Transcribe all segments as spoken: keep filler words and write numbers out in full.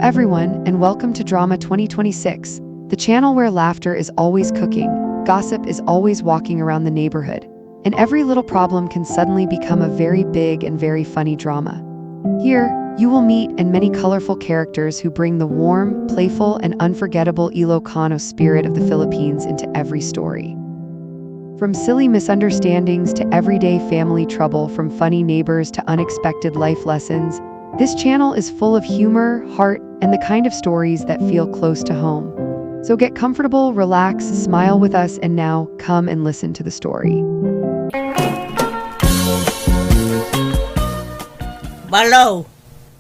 everyone, and welcome to Drama twenty twenty-six, the channel where laughter is always cooking, gossip is always walking around the neighborhood, and every little problem can suddenly become a very big and very funny drama. Here, you will meet and many colorful characters who bring the warm, playful, and unforgettable Ilocano spirit of the Philippines into every story. From silly misunderstandings to everyday family trouble, from funny neighbors to unexpected life lessons, this channel is full of humor, heart, and the kind of stories that feel close to home. So get comfortable, relax, smile with us, and now come and listen to the story. Malo,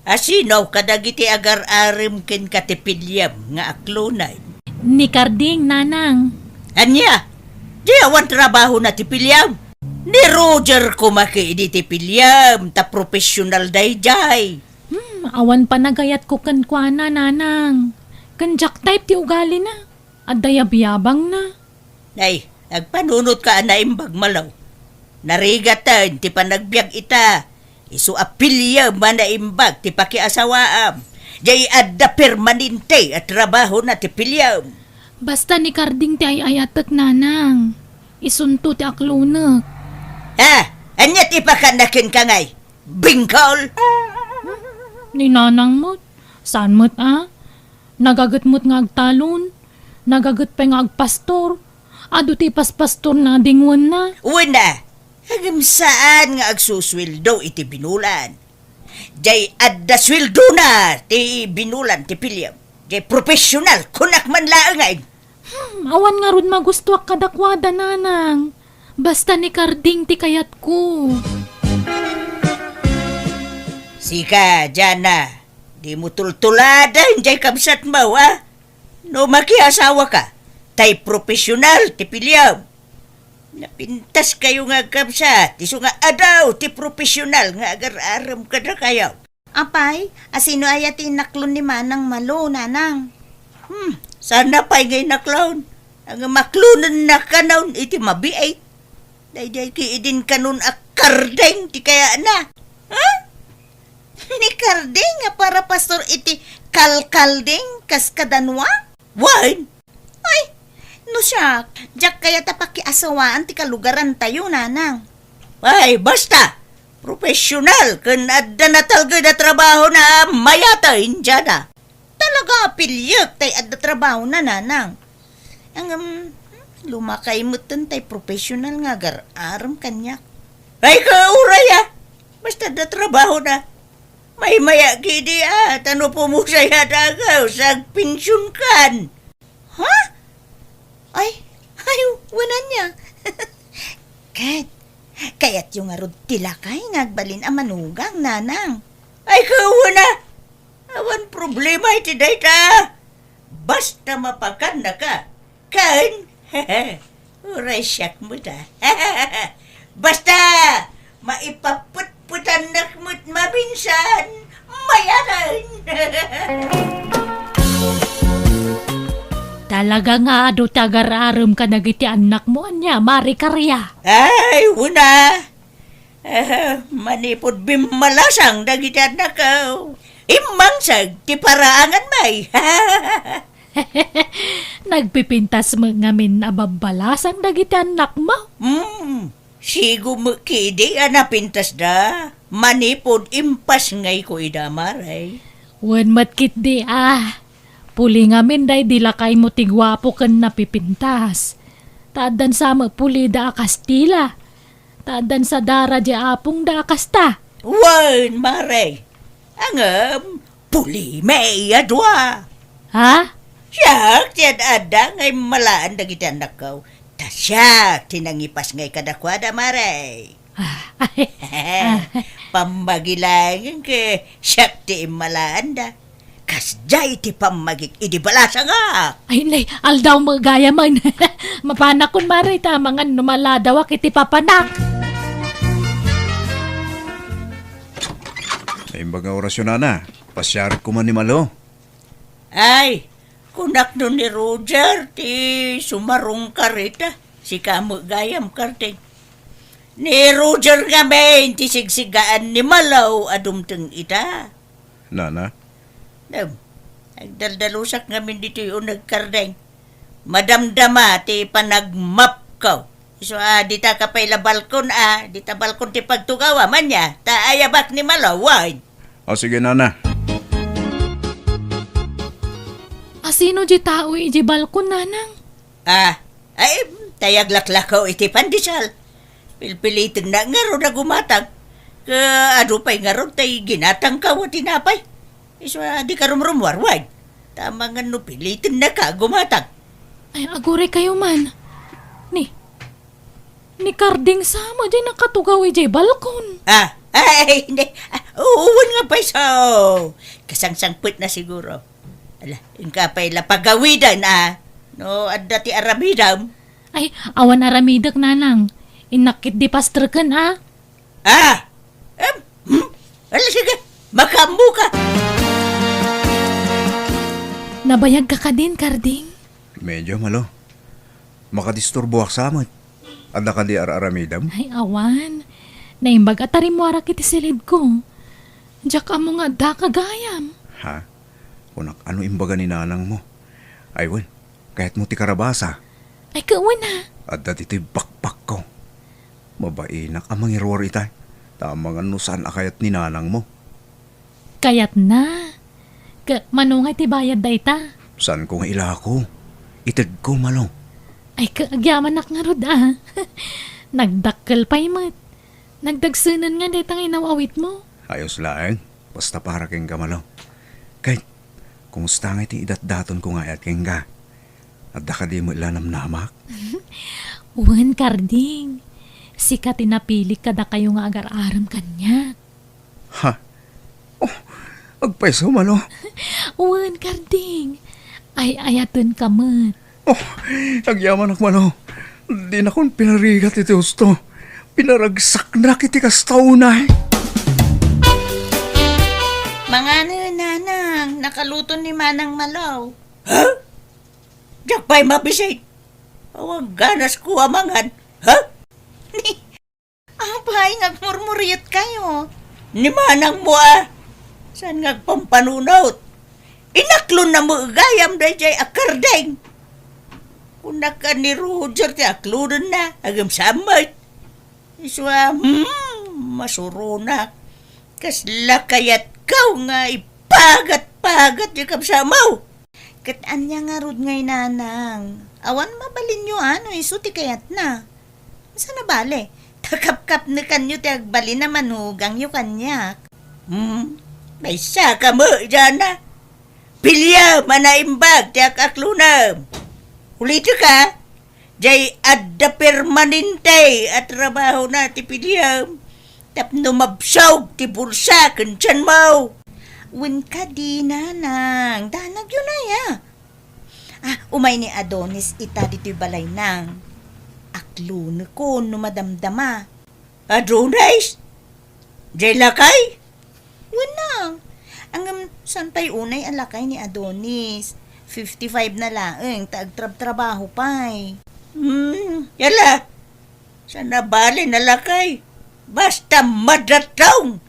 asino kadagiti agar-arem kenka ti piliem nga aklonen? Ni Carding, nanang. Ania? Di awan trabahona ti piliem? Ni Roger koma ketdi ti piliem, ta professional daydiay. Hmm, awan panagayatko kenkuana, nanang. Ken diak type ti ugalina. Adda yabyabangna. Ay, agpanunotka a naimbag, Malo. Narigaten ti panagbiag ita. Isu a piliem a naimbag ti pakiasawaam. Diay adda permanente a trabahona ti piliem. Basta ni Carding ti ay-ayatek, nanang. Isunto ti aklonek. Ha? Ania ti pakana kenka ngay? Bingkol? Ni nanang met. Saan met a? Nagaget met nga agtalon. Nagaget pay nga agpastor. Adu ti ipaspastorna a dingwenna. Wen a, ngem saan nga agsusueldo iti binulan. Diay adda sueldona ti binulan ti piliem. Diay professional, kunak man laeng. Hmm, awan ngarud magustoak kadakuada, nanang. Basta ni Carding ti kayatko. Sika, Jana, dimo tultuladen diay kabsatmo, a? No makiasawaka, tay professional ti piliem. Napintaskayo nga agkabsat, isu nga adu ti professional nga agar-arem kadakayo. Apay, asino aya ti inaklon ni Manang Malo, nanang? Hmm, saan pay nga inaklon? Ang maklonenna kanon iti mabiit. Daydiay ketdin kanon a Carding ti kayatna. Ha? Ni Carding nga para pastor iti Kalkalding kas kadanua? Wen. Ay, no siak, diak kayat a pakiasawaan ti kalugarantayo, nanang. Ay, basta! Professional ken adda natalged a trabahona a mayat a Indiana. Talaga a piliek tay adda trabahona, nanang. Ngem, hmm, lumakay metten tay professional nga agar-arem kaniak. Ay, kauray a! Basta adda trabahona. Maymaya ketdi a, ta no pumusay a dagew, sagpensionkan. Ha? Ay, ay, wen ania. Ket, kayatyo ngarud ti lakay nga agbalin a manugang, nanang? Ay, wen a. Awan problema iti dayta. Basta mapakannaka. Ken, uray siak met a. Basta, maipapetpetannak met maminsan, mayat a. Talaga nga adu ti agar-arem kadagiti annakmo, ania, Mari Karia? Ay, wen a. Ah, manipud bimmalasang dagiti annakko. Immangseg ti paraangan, may. Nagpipintas met ngamin a babbalasang dagiti annakmo? Hmm, sigo met ketdi a napintasda. Manipud impasngayko ida, Mare. Wen met ketdi a. Puli ngamin daydi lakaymo ti guapo ken napipintas. Ta addan sa met pulida a Kastila. Ta addan sa dara di apongda a kasta. Wen, Mare. Ngem, pulimi a dua. Ha? Siak ti ad-adda nga immalaan dagiti annakko. Ta siak ti nangipasngay kadakuada, Mare. Ah, ay, ah. Pammagi laengen ket siak ti immalaanda. Kasdiay ti pammagik idi balasangak. Ay, nay, aldaw met gayamen. Mapanakon, Mare, ta amangan no maladawak iti papanak. Naimbag nga orasyon, nana. Pasiarek koma ni Malo. Ay, kunak no ni Roger ti sumarungkar ita. Sika met gayam, Karding. Ni Roger ngamin ti sigsigaan ni Malo a dumteng ita. Nana? Dem, Agdaldalusak ngamin ditoy uneg, Kardeng. Madamdama ti panagmapko. Isu a, dita ka pay la balkon a, dita balkon ti pagtugawa, ania? Ta ayabak ni Malo, wen. O, sige, nana. Asino di tao iti balkon, nanang? Ah, ay, tay aglaklakaw iti pandesal. Pilpilitennak ngarud a gumatang. Ket adu pay ngarud tay ginatangko a tinapay. Isu a, di ka rumrummuar, wen. Ta amangan no pilitennaka a gumatang. Ay, aguray kayo man. Ni, ni Karding sa met diay nakatugaw idiay balkon. Ah, ay, hindi. Ah, wen nga pay so. Kasangsangpetna siguro. Ala, inka pay la pagawiden, ah. No adda ti aramidem. Ay, awan aramidek, nanang. Innak ketdi pastreken, ah. Ah! Em, hmm? Ala, sige, makaammoka. Nabayagka kadin, Karding? Medyo, Malo. Makadisturboak sa met. Adda kadi ar-aramidem? Ay, awan. Naimbag a tarimmuarak iti silidko. Diak ammo nga addaka gayam. Ha? Kunak, ano imbaga ni nanangmo? Ay, wen, kayatmo ti karabasa? Ay, kawen a. Adda ditoy backpackko. Mabainak a mangiruar ita. Ta amangan no saan a kayat ni nanangmo. Kayatna. Ket mano nga ti bayad dayta? Saanko nga ilako? Itedko, Malo. Ay, ka-, agyamanak ngarud, ah. Nagdakkel pay met. Nagdagsenen nga dayta nga inaw-awitmo. Ayos laeng. Basta para kenka, Malo. Ket, kumusta nga iti idatdatonko nga ayat kenka? Adda kadi met la namnamak? Wen, Karding. Sika ti napilik kadakayo nga agar-arem kaniak. Ha? Oh, agpayso, Malo. Wen, Karding. Ay-ayatenka met. Oh, agyamanak, Malo. Dinakon pinarigat iti husto. Pinaragsaknak iti kasta unay. Mangano, nanang, nakaluto ni Manang Malo. Ha? Diak pay mabisit. Awan ganasko a mangan. Ha? Apay, nga agmurmuriotkayo? Ni manangmo a. Saan nga agpampanunot? Inaklonna met gayam daydiay a Kardeng. Kunak a ni Roger ti aklonenna, agem sa met. Isu a, hmm, masuronak. Kasla kayatko nga ipagat-pagat ti kabsatmo. Ket ania ngarud ngay, nanang? Awan mabalinyo a no isu ti kayatna. Saan a bale? Ta kapkapnekanyo ti agbalin a manugangyo kaniak. Hmm, maysa ka met, Jana. Piliam a naimbag ti ak-aklonem. Ulitek a, diay adda permanente a trabahona ti piliam tapno mabsog ti bulsa ken tianmo. Wen kadi, nanang, danagyo nay a. Ah, umay ni Adonis ita ditoy balay, nang. Aklonekon no madamdama. Adonis? Diay lakay? Wen, nang. Ngem saan pay unay a lakay ni Adonis? Fifty-five na laeng ta agtrabtrabaho pay. Hmm, yala. Saan a bale a lakay? Basta madatong.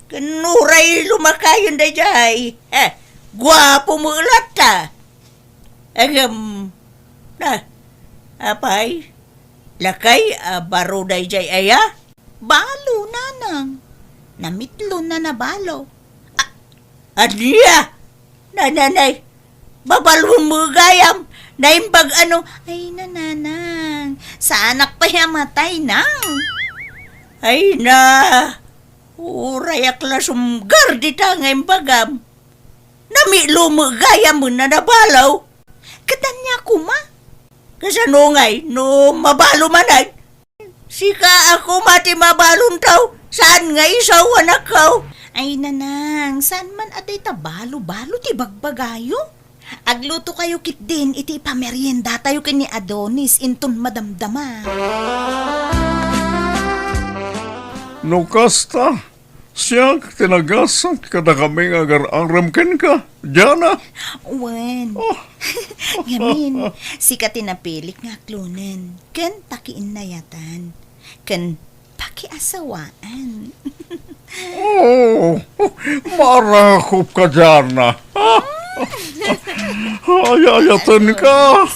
Ken uray lumakayon daydiay. Eh, guapo met latta. Agem, na, apay, lakay a baro daydiay aya? Balo, nanang. Namitlon a nabalo. A-, ania? Nananay, babalon met gayam, naimbag a no, ay, nananang, saanak pay a matay, nang. Ay na, urayak la sumgar dita nga imbagam. Namitlon met gayam a nabalo. Ket ania koma? Kasano ngay no mabalo manen? Sika a koma ti mabalon tao, saan nga isu a nakkaw? Ay, nanang, saan man a dayta balo-balo ti bagbagayo? Aglutokayo ketdin iti ipameriendatayo ken ni Adonis inton madamdama. No kasta, siak ti nagasat kadakami nga agar-arem kenka, Jana. Wen. Oh. Ngamin, sika ti napilik nga aklonen, ken pakiinnayatan, ken pakiasawaan. Oh, marakop ka, Jana. Ay-ayatenka.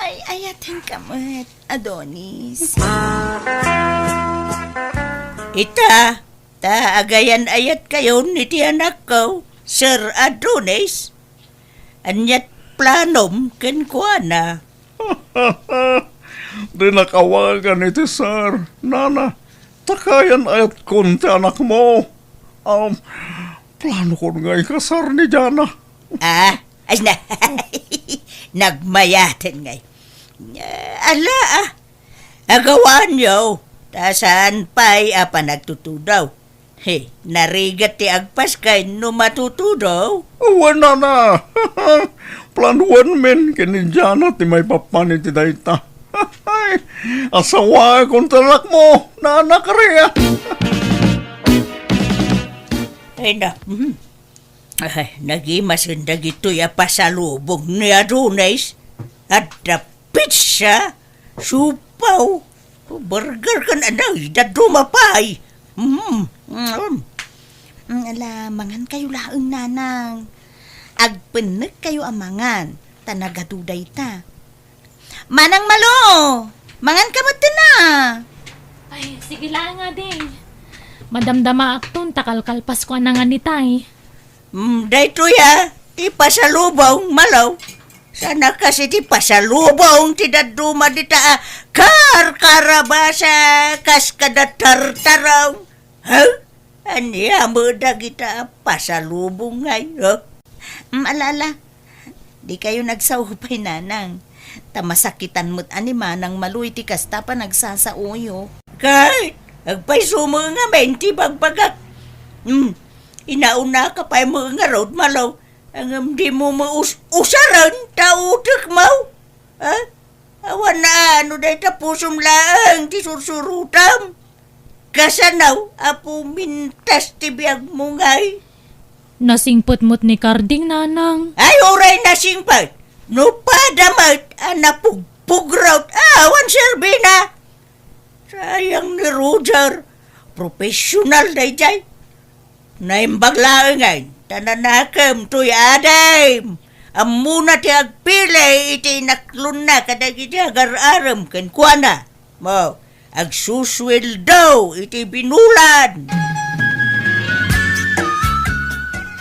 Ay-ayatenka met, Adonis. Ita, ta agayan-ayatkayon iti anakko, Sir Adonis. Aniat planom kenkuana? Dinak awagan iti sir, nana, ta kaayan-ayatkon ti anakmo. Um, planokon nga ikasar ni Jana. Ah, ay na, nagmayaten ngay. Ah, ala, ah. Agawaanyo, ta saan pay a panagtutudaw. He, narigat ti agpaskay no matutudaw. Wen, nana. Planuenmin ken ni Jana ti maipapan iti dayta. Asawaekon ti anakmo, nana Karia. Ay na. Mhm. Ay, nagimasen dagitoy a pasalubong ni Adonis. Adda pizza, siopaw, burger ken anay, dadduma pay. Mm, mm. Mm, ala, mangankayo laeng, nanang. Agpennekkayo a mangan, ta nagadu dayta. Manang Malo, manganka metten a. Ay, sige laeng, ading. Madamdamaakton ta kalkalpasko a nangan itay. Mm, daytoy a, ti pasalubong, Malo. Saan a kas iti pasalubong ti dadduma dita a karkarabasa kas kada tartaraw. Ha? Ania met dagita a pasalubong ngay, ha? Mm, ala, ala. Dikayo nagsao pay, nanang. Ta masakitan met a ni Manang Malo iti kasta a panagsasaoyo. Ket, agpayso met ngamin ti bagbagak. Hmm, inaunaka pay met ngarud, Malo. Ngem dimo met us-, usaren ta utekmo. Ha? Awan a, no dayta pusom laeng ti sursurotam. Kasano a pumintas ti biagmo ngay? Nasingpet met ni Karding, nanang. Ay, uray nasingpet. No pada met a napugpugraw, awan serbina. Sayang ni Roger. Professional daydiay. Naimbag laengen, ta nanakem toy adim. Ammona ti agpili iti inaklonna kadagiti agar-arem kenkuana. Mo, agsusueldo iti binulan.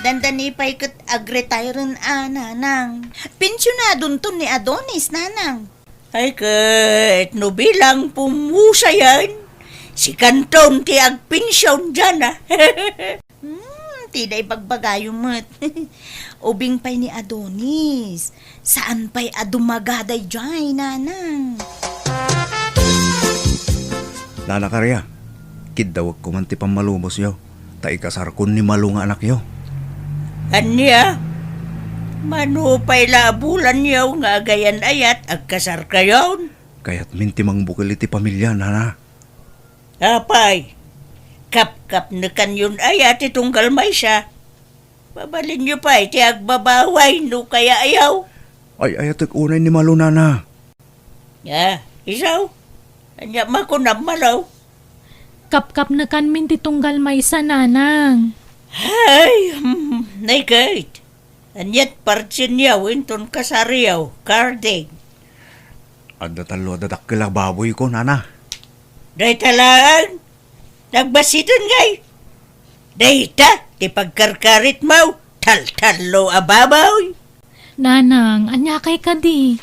Dandani pay ket agretiren a, nanang. Pensionadonton ni Adonis, nanang. Ay ket, no bilang pumusayen, sikanton ti agpension diana. Hmm, ti da ibagbagayo met. Ubing pay ni Adonis. Saan pay a dumaga daydiay, nanang. Nana Karia, kiddawekko man ti pammalubosyo, ta ikasarkon ni Malo nga anakyo. Ania? Mano pay la a bulanyo nga agayan-ayat, agkasarkayon? Kayatmin ti mangbukel iti pamilia, nana. Apay, kapkapnekanyon aya ti tunggal maysa? Mabalinyo pay ti agbabaway no kayaayo. Ay-ayatek unay ni Malo, nana. Ah, isu? Ania makunam, Malo? Kapkapnekanmin ti tunggal maysa, nanang. Ay, hmm, nay ket. Aniat partienyo inton kasaryo, Karding? Adda tallo a dadakkel a baboyko, nana. Dayta laeng? Nagbassiten ngay? Dayta ti pagkarkaritmo, taltallo a baboy. Nanang, aniakay kadi?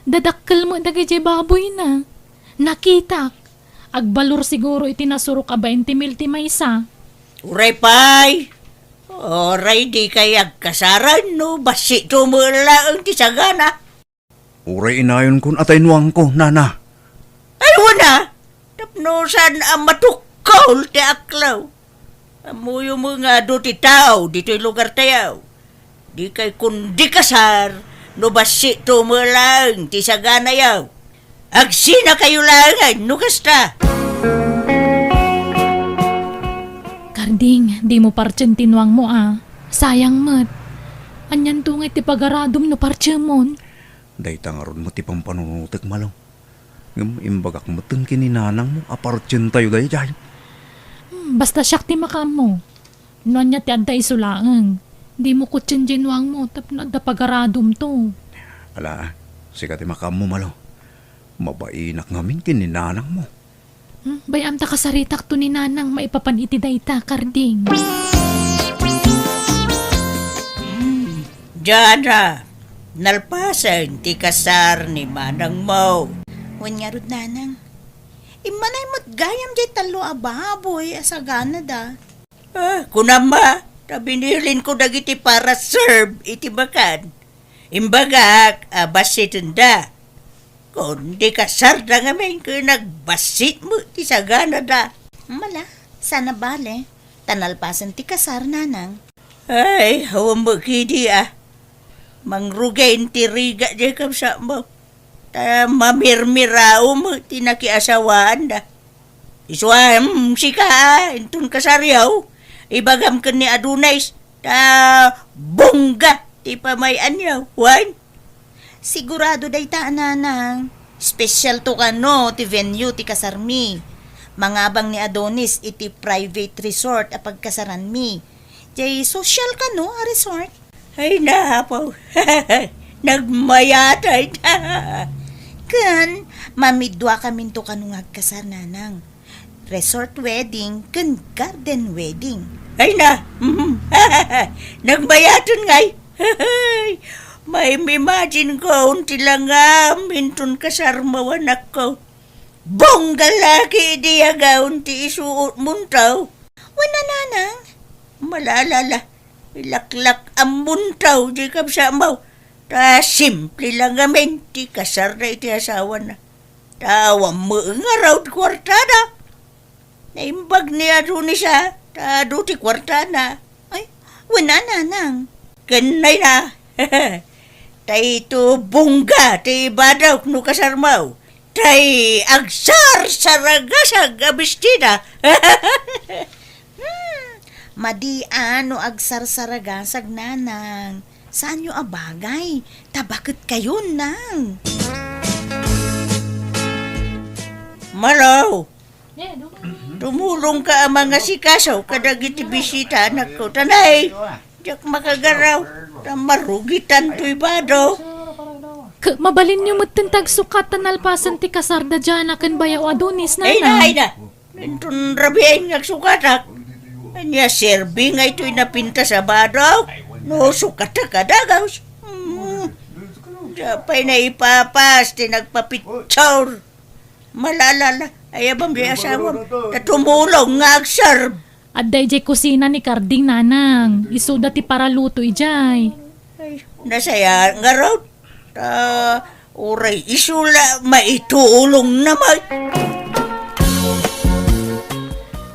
Dadakkel met dagiti baboyna. Nakitak. Agbalor siguro iti nasurok a bainte mil ti maysa. Uray pay. Uray dikay agkasaren no bassitmo laeng ti sagana. Uray inayonkon a taynuangko, nana. Ay, wen a! Tapno saan a matukkol ti aklaw. Ammoyo met nga adu ti tao ditoy lugartayo. Dikay kundi kasar no bassitmo laeng ti saganayo. Agsinakayo laengen no kasta. Karding, dimo partien ti nuangmo a. Sayang met. Anianto ngay ti pagaradom no partiemon? Dayta ngarud met ti pampanunotek, Malo. Ngem imbagak metten ken ni nanangmo a partientayo daydiay. Hmm, basta siak ti makaammo. No ania ti adda isu laeng. Dimo kutien diay nuangmo tapno adda pagaradumto. Ala, sika ti makaammo, Malo. Mabainak ngamin ken ni nanangmo. Hmm, bay-am ta kasaritakto ni nanang maipapan iti dayta, Karding. Hmm, Jana, nalpasen ti kasar ni manangmo. Wen ngarud, nanang. Immanay met gayam diay tallo a baboy a saganada. Ah, kunam a, ta binilinko dagiti para serve iti bakan. Imbagak a bassitenda. Kundi kasarda ngamin ken agbassit met ti saganada. Mala, sana bale, ta nalpasen ti kasar, nanang. Ay, awan met kidi a. Mangrugay ti rigat diay kabsatmo. Ta mamirmirao met ti nakiasawaanda. Isu a, hmm, sika a, inton kasaryo, ibagam ken ni Adonis, ta bongga ti pamay-anyo, wen? Sigurado dayta, nanang. Special to kano ti venue ti kasarmi. Mangabang ni Adonis iti private resort a pagkasaranmi. Diay social kano a resort. Ay, napaw. Nagmayat, ay, na. Ken, mamidua kaminto kano nga agkasar, nanang. Resort wedding ken garden wedding. Ay, na. Nagmayaten ngay. Maim-imagine ko, unti langam, inton kasarmo, anakko. Bongga laki idi agawn ti isuot muntaw. Wen a, nanang. Malalala, ilaklak a muntaw di kabsatmo. Ta simple lang ngamin ti kasarna iti asawana. Ta awan met ngarud kuartada. Naimbag ni Adonis a, ta adu ti kuartana. Ay, wen a, nanang. Ken nay na. Tay to bongga ti ibadawk no kasarmo. Tay agsarsaragasag a bestida. Hmm, madi a no agsarsaragasag, nanang. Saanyo a bagay, ta baketkayon, nang. Malo, tumulongka a mangasikaso kadagiti bisita, anakko. Tanay, diak makagaraw, ta marugitan toy bado. K-, mabalinyo metten ti agsukat ta nalpasen ti kasarda Jana ken bayaw Adonis, nanang. Ay na, ay na. Inton rabiin nga agsukatak. Ania, serbi nga itoy napintas a bado? No sukatak a dagus. Hmm. Siya pay naipapas ti nagpapicture. Malalala, ayabam di asawam. Ta tumulong nga agserb. Adda idiay kusina ni Karding, nanang. Isuda ti paraluto idiay. Ay, nasaya ngarud. Ta, uray isu la maitulongna met.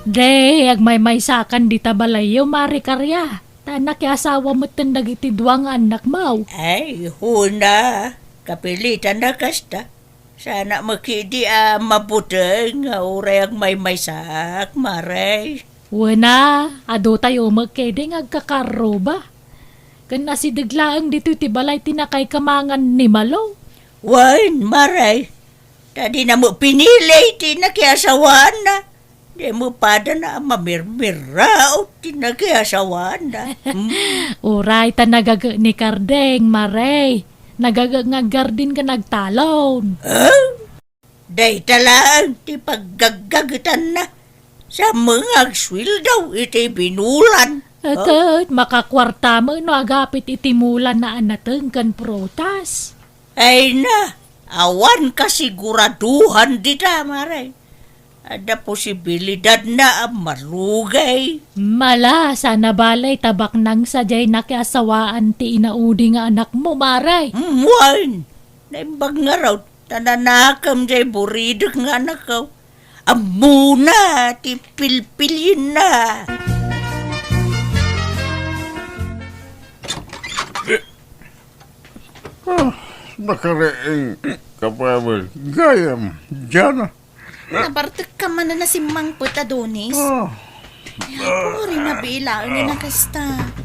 Di, agmaymaysakan dita balayyo, Mare Karia. Ta nakiasawa metten dagiti dua nga annakmo. Ay, huna. Kapilitan a kasta. Sana met kidi a mabuteng nga uray agmaymaysak, Mare. Wen a, adu tayo met kidi nga agkakarruba. Ken asideg laeng ditoy ti balay ti nakaikamangan ni Malo. Wen, Mare, ta dina met pinili ti nakiasawaanna. Di met padana a mamirmiraot ti nakiasawaanna. Hmm. Uray ta nagaget ni Kardeng, Mare. Nagaget nga aggardin ken agtalon. Ah? Dayta laeng ti paggaggagetanna. Sa mga agsueldo iti binulan. Ket makakuarta met no agapit iti mulan a nateng ken prutas. Ay na, awan kasiguraduhan dita, Mare. Adda posibilidadna a marugay. Mala, sana balay ta baknang sadiay nakiasawaan ti inaudi nga anakmo, Mare. Mm, wen. Naimbag ngarud, ta nanakem jay buridek nga anakko. Ammona ti pilpilienna. Ah, nakariing ka pa, gayam, Jana. Nabartekka manen a simmangpet, Adonis. Ah. Puri nabilaengen a kasta.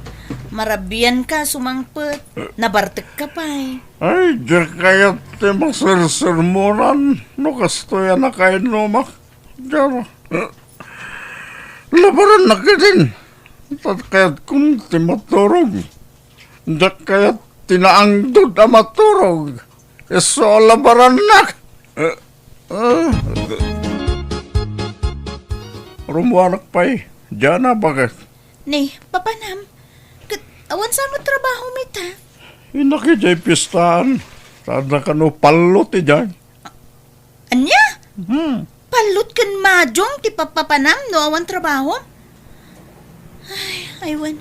Marabianka sumangpet. Nabartekka pay. Ay, diak kayat ti masersermonan no kastoy a nakainnomak. Diak. Labarennak idin. Ket kayat kun ti maturog. Diak kayat ti naangdod a maturog. Isu a labarannak. Eh, eh. Rummuanak pay. Diana, bakit? Ni, papanam. Ket awan sa met trabaho mi ta. Innak idiay pistaan. Sada kano pallo ti diay. Ania? Hmm. Pallut ken madung ti papapanam no awan trabaho? Ay, ay, wen.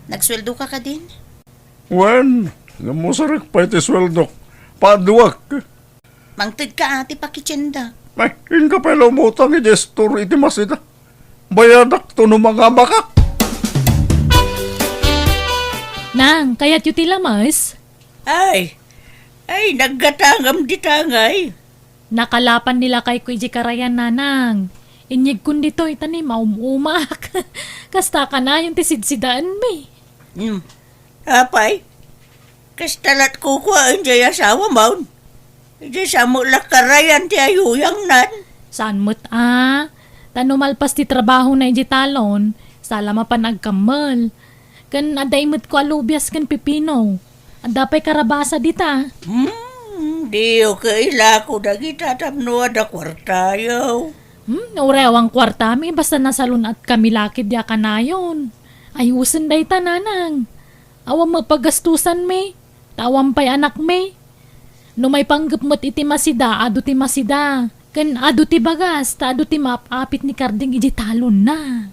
Nagsueldo ka kadin? Wen, namusarek pay ti sueldok. Paduak. Mangted ka, ati, pakitienda. Ay, inka pay lumutang iti store iti masida. Bayadak to no mangabakak. Nang, kayatyo ti lamas? Ay, ay, naggatangam di tangay. Nakalapan ni lakayko iti karayan, nanang. Inyegkon ditoy, ta ni maum-umak. Kasta kanayon ti sidsidaenmi. Hmm. Apay, kasta lat kukuaen jay asawam. Iti sa met la karayan ti ayuyangnan. Saan met a? Ta no malpas ti trabahona iti talon, sala mapan agkammel. Ken adda imetko a lubias ken pipino. Adda pay karabasa dita. Hmm, diyo kailako dagita tapno adda kuartayo. Hmm, uray awan kuartami, basta nasalun-atkami la ketdi a kanayon. Ayusen dayta, nanang. Awan met pagastusanmi, ta awan pay anakmi. No maipanggep met iti masida, adu ti masida. Ken adu ti bagas, ta adu ti maap-apit ni Karding iti talonna.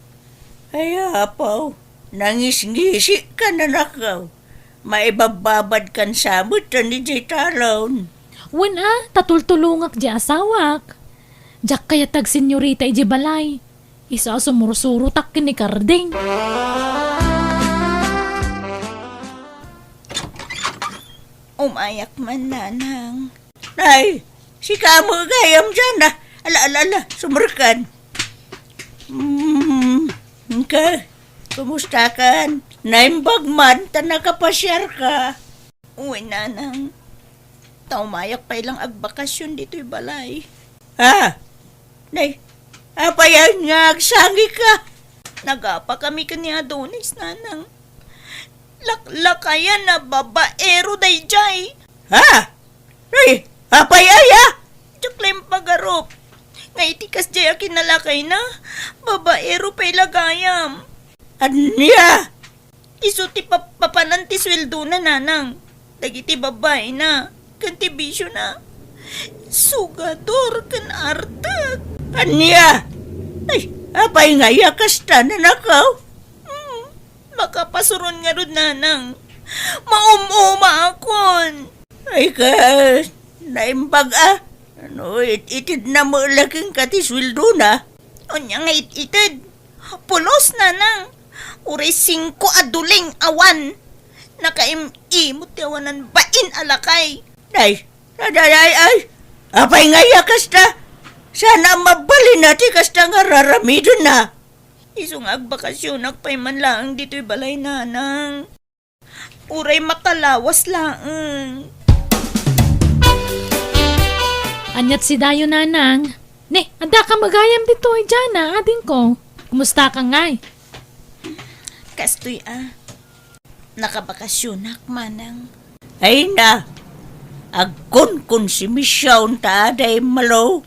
Ay, apaw, nangisngisi ka, nanakaw. Maibabbabad kan sa met ta ni jay talon. Wen a, ta tultulongak jay asawak. Diak kayat ti agsenyorita iti balay. Isu a sumursurotak ken ni Karding. Umayak man, nanang. Ay, sika met gayam diay, a. Ala, ala, ala, sumrekkan. Hmm, ka, kumusta kan? Naimbag man ta nakapasiar ka. Uy, nanang. Ta umayak pay lang agbakasyon ditoy balay. Ha? Nay, apay nga agsangika? Nagapa kami ken ni Adonis, nanang. Laklakayan a babaero daydiay. Ha? Nay, apay aya? Diak la impagarup. Nga iti kasdiay a kinalakayna, babaero pay la gayam. Ania? Isu ti pap-, papanan ti sueldona, nanang. Dagiti babaina ken ti bisiona, sugador ken artek. Ania? Ay, apay nga aya kasta, nanakaw? Hmm, makapasuron ngarud, nanang. Maum-umaakon. Ay, kas, naimbag a. Ano, it-, itedna met la kenka ti sueldona? Ania nga it-ited? Pulos, nanang. Uray singko a duling awan. Nakaim-imot ti awanan bain a lakay. Ay, ay, ay, ay, ay. Apay nga aya kasta? Saan a mabalin ti kasta nga raramidenna? Isu nga agbakasyonak pay man laeng ditoy balay, nanang. Uray makalawas laeng. Aniat sidayo, nanang? Ne, adda ka met gayam ditoy, Jana, adingko. Kumusta ka ngay? Kastoy a. Nakabakasyonak, manang. Ay na, agkonkonsumision ta aday malo.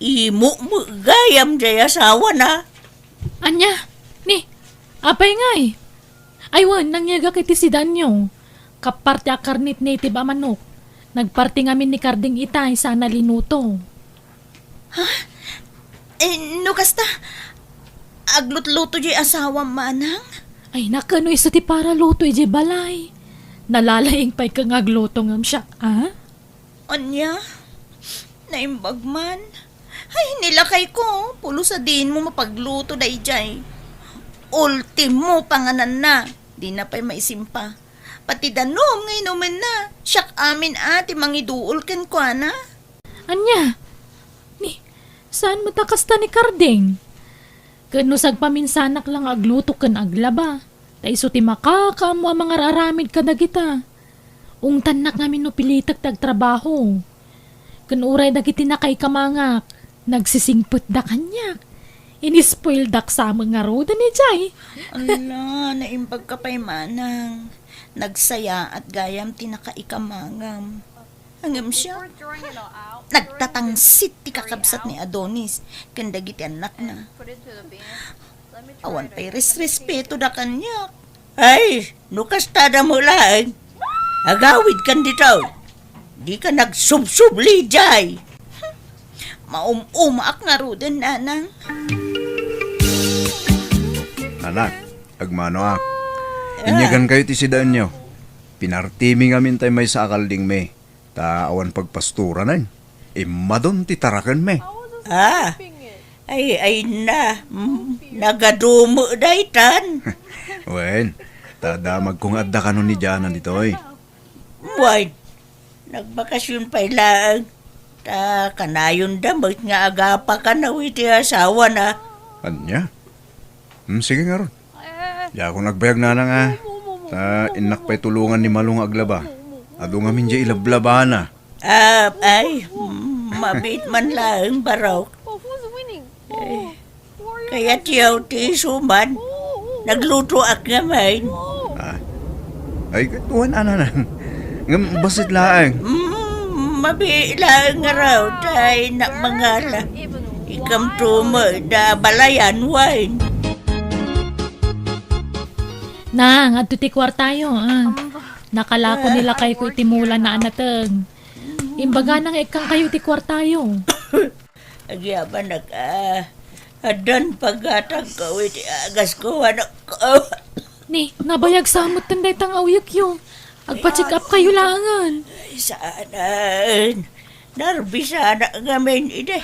Imo met gayam jay asawana. Ania? Ni, apay ngay? Ay wen, nangyegak iti sidanyo. Kappar ti akarnit native a manok. Nagparti ngamin ni Karding itay sana linuto. Ha? Eh, no kasta, aglutluto jay asawam, manang? Ay, nakano isu ti paraluto ijay balay? Nalalaing pay ka nga agluto ngem siak, a? Ania? Naimbag man. Ay, ni lakayko, pulos a diin mo mapagluto dayjay. Ultimo pangananna, dina pay maisimpa. Pati danum nga inumenna, siak amin a ti mangiduol kenkuana. Ania? Ni, saan met a kasta ni Karding? Ket no sagpaminsanak la nga agluto ken aglaba, ta isu ti makakaammo a mangar-aramid kadagita. Ungtannak ngamin no pilitek ti agtrabaho. Ken uray dagiti nakaikamangak, nagsisingpetda kaniak. Inispoildak sa met ngaruden ni Jay. Ala, naimbag ka pay manang. Nagsayaat gayam ti nakaikamangam. Ngem siak, nagtatangsit ti kakabsat ni Adonis ken dagiti annakna. Awan pay resrespetoda kaniak. Ay, no kastada met laeng, agawidkan ditoy. Dika nagsubsubli, Jay. Maum-umaak ngaruden, nanang. Anak, agmanoak. Ah. Inyagankayo ti sidaenyo. Pinartimi ngamin tay maysa a kaldingmi. Ta awan pagpastoranen. Immadon ti tarakenmi. Ah, ay, ay na. Mm, nagadumo daytan. Wen, ta damagko nga adda kano ni Jana ditoy. Wen, nagbakasyon pay laeng. Ta kanayonda met nga agapakanaw iti asawana. Ania? Hmm, sige ngarud. Diakon agbayag nanang a. Ta innak pay tulongan ni Malo nga aglaba. Adu ngamin diay ilablabana. Ah, ay, mm, mabiit man laeng, Barok. Ay, kayatyo ti isuman. Naglutoak ngamin. Ah. Ay, katuan, ananang. Ngem bassit laeng. Mm, mabiit laeng ngarud, ay, nak mangala. Ikamto met da balayan, wen. Nang, adto ti kuartayo, ah. Nakalako ni lakayko iti mula na a nateng. Imbagana nga ikkankayo iti kuartayo. Agyamanak, ah. Addan paggatangko iti agasko, anakko. Ni, nabayag sa met dayta nga uyekyo. Agpa-check up kayo laengen. Ay, saanen. Narbisanak ngamin idi.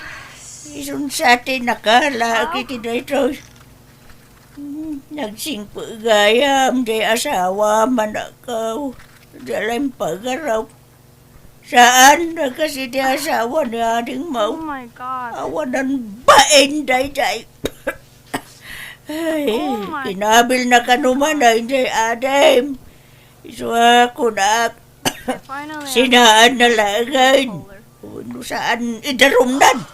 Isun sa ti nakalaak iti daytoy. Hmm, nagsingpet gayam, diay asawam, anakko. Diay la impagarup. Saan a kas iti asawa ni Ading Mau. Oh my God. Awanan bain daydiay. Ay, oh my, kinabilna kano man daydiay adim. Isu a kunak, sinaan na laengen. Wenno saan idarumnan.